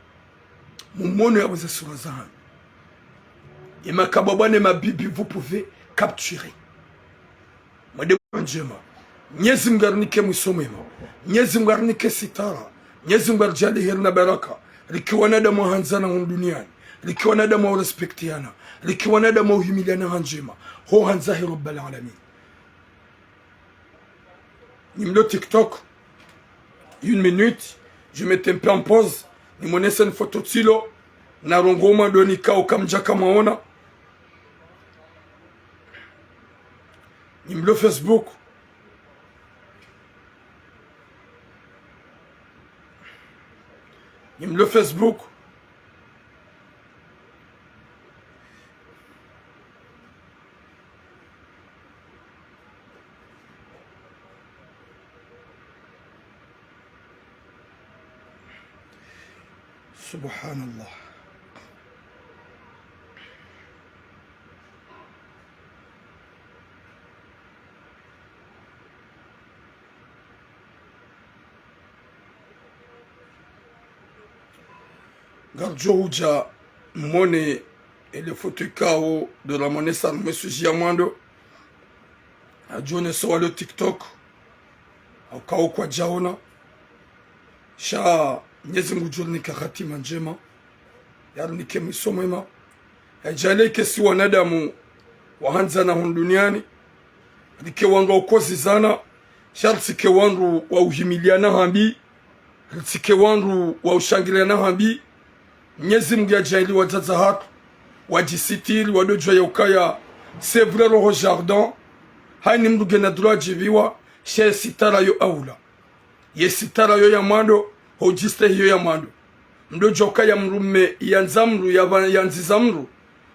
Mumono ya weze sura zahanyu. Ye makabwabwa ne mabibi, vous pouvez capturer. Mwende ndjema. Mnyezi Mungu yarinike mwiso mwema. Mnyezi Mungu yarinike sitara. Mnyezi Mungu yaridjaanliye heri na baraka. Rike wanadamu wa handzana hunu duniani. Rike wanadamu wa urespecteyana. Rike wanadamu wa uhimiliyana ha ndjema. Ho handza he Rabbal Alamin. Nyi mlo TikTok, une minute, je mets un peu en pause. Nimoneseni foto tsilo, narongoa mwando nikao kamdjaka mwaona. Nyi mlo Facebook. Nyi mlo Facebook. Subhanallah. Ngaridjo hudja mone ele foto ikao ndo ramonesa harumwa e sujet ya mwando. Adjo onesa walo TikTok. Hauka wo kwadjaona. Sha Mnyezi Mungu ngudjo rinika hatima ndjema. Yarinike mwiso mwema. Yadjaanliye rike si wanadamu wa handzana hunu duniani. Rike wandru wa ukozizana. Sha ritsike wandru wa uhimiliyana hambi. Ritsike wandru wa ushangiliyana hambi. Mnyezi Mungu yadjaanliye wadzadze hatru wadjisitiri, wandodjuwa ya ukaya, c'est vrai, roho jardin. Hayina mndru ngena droit adjibiwa, sha ye sitara yo aula. Ye sitara yo ya mwando, ho udjistehi yo ya mwando. Mndodjuwa ukaya mdrume yandza mndru, yaba-, yandziza mndru.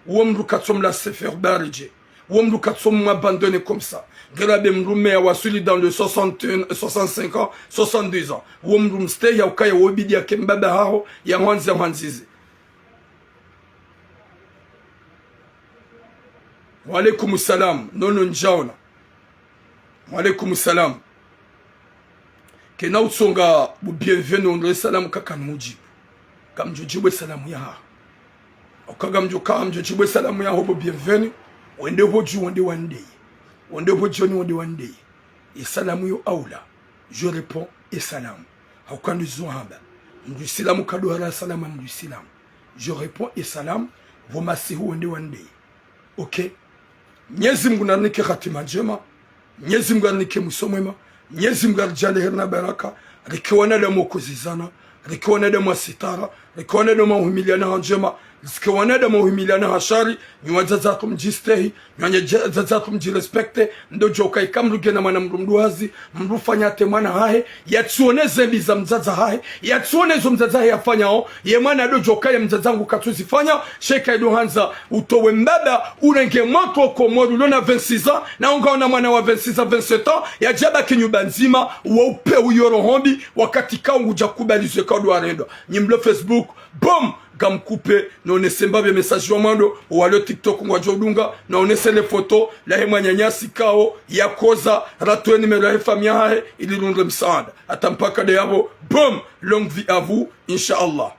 Uwo mndru katso mlaisser faire barrer dje. Uwo mndru katso mwabandonner comme ça. Ngera be mdrume yawaswili dans le soixante et un, soixante-cinq ans, soixante-deux ans. Uwo mndru mstehi ya ukaya wo bidi yake mbaba haho, yahwandze, yahwandzize. Wa alaykum salam. Nono ndjaona. Wa alaykum salam. Kena utsonga bo Bienvenu, onre salamu kaka nudjibu. Kamdjo djibu e salamu yaho. Oka kamdjo, kamdjo djibu e salamu yaho bo Bienvenu. Wende hodju, wende wandeye. Wende hodju, wende wandeye. E salamu yo aula. Je réponds e salamu. Hauka ndo izo hamba. Mndru isilamu kadjohara salamu mndru isilamu. Je réponds e salamu. Pvo masihu wende wandeye. Ok. Mnyezi Mungu narinike hatima ndjema. Mnyezi Mungu arinike mwiso mwema. Mnyezi Mungu aridjaanliye heri na baraka. Rike wanadamu wa ukozizana. Rike wanadamu wa sitara. Rike wanadamu wa uhimiliyana ha ndjema. Ritsike wanadamu wa uhimiliyana ha shari. Nyi wadzadze hatru mdjistehi. Nyi wadzadze hatru mdjirespecter. Mndodjuwa ukaya ika mndru ngena mwana mdru mduhazi. Mndru ufanya hata e mwana hahe. Yatsione ze mbi za mdzadze hahe. Yatsione zo mdzadze hahe yafanyao. Ye mwana yandodjuwa ukaya mdzadze hangu katsuzifanya. Sha eka yado handza utowe mbaba, urenge mwana wa Komori, ulo na vingt-six ans, na ungaona mwana wa vingt-six ans, vingt-sept ans, yadjabaki nyumba ndzima, wa upe uyo roho mbi, wakati kaungu djakubali zo eka ndo warendwa. Nyi mlo Facebook, boum, ngamkupe, nonese mbapvi e message wa mwando, walo TikTok ngwadjo udunga, nonese le foto lahe mwananyasi kao, yakoza, ratowe numéro yahe famiyi yahahe, ili rundre msaada. Hata mpaka de yapvo, boum, longue vie à vous, Inch'Allah.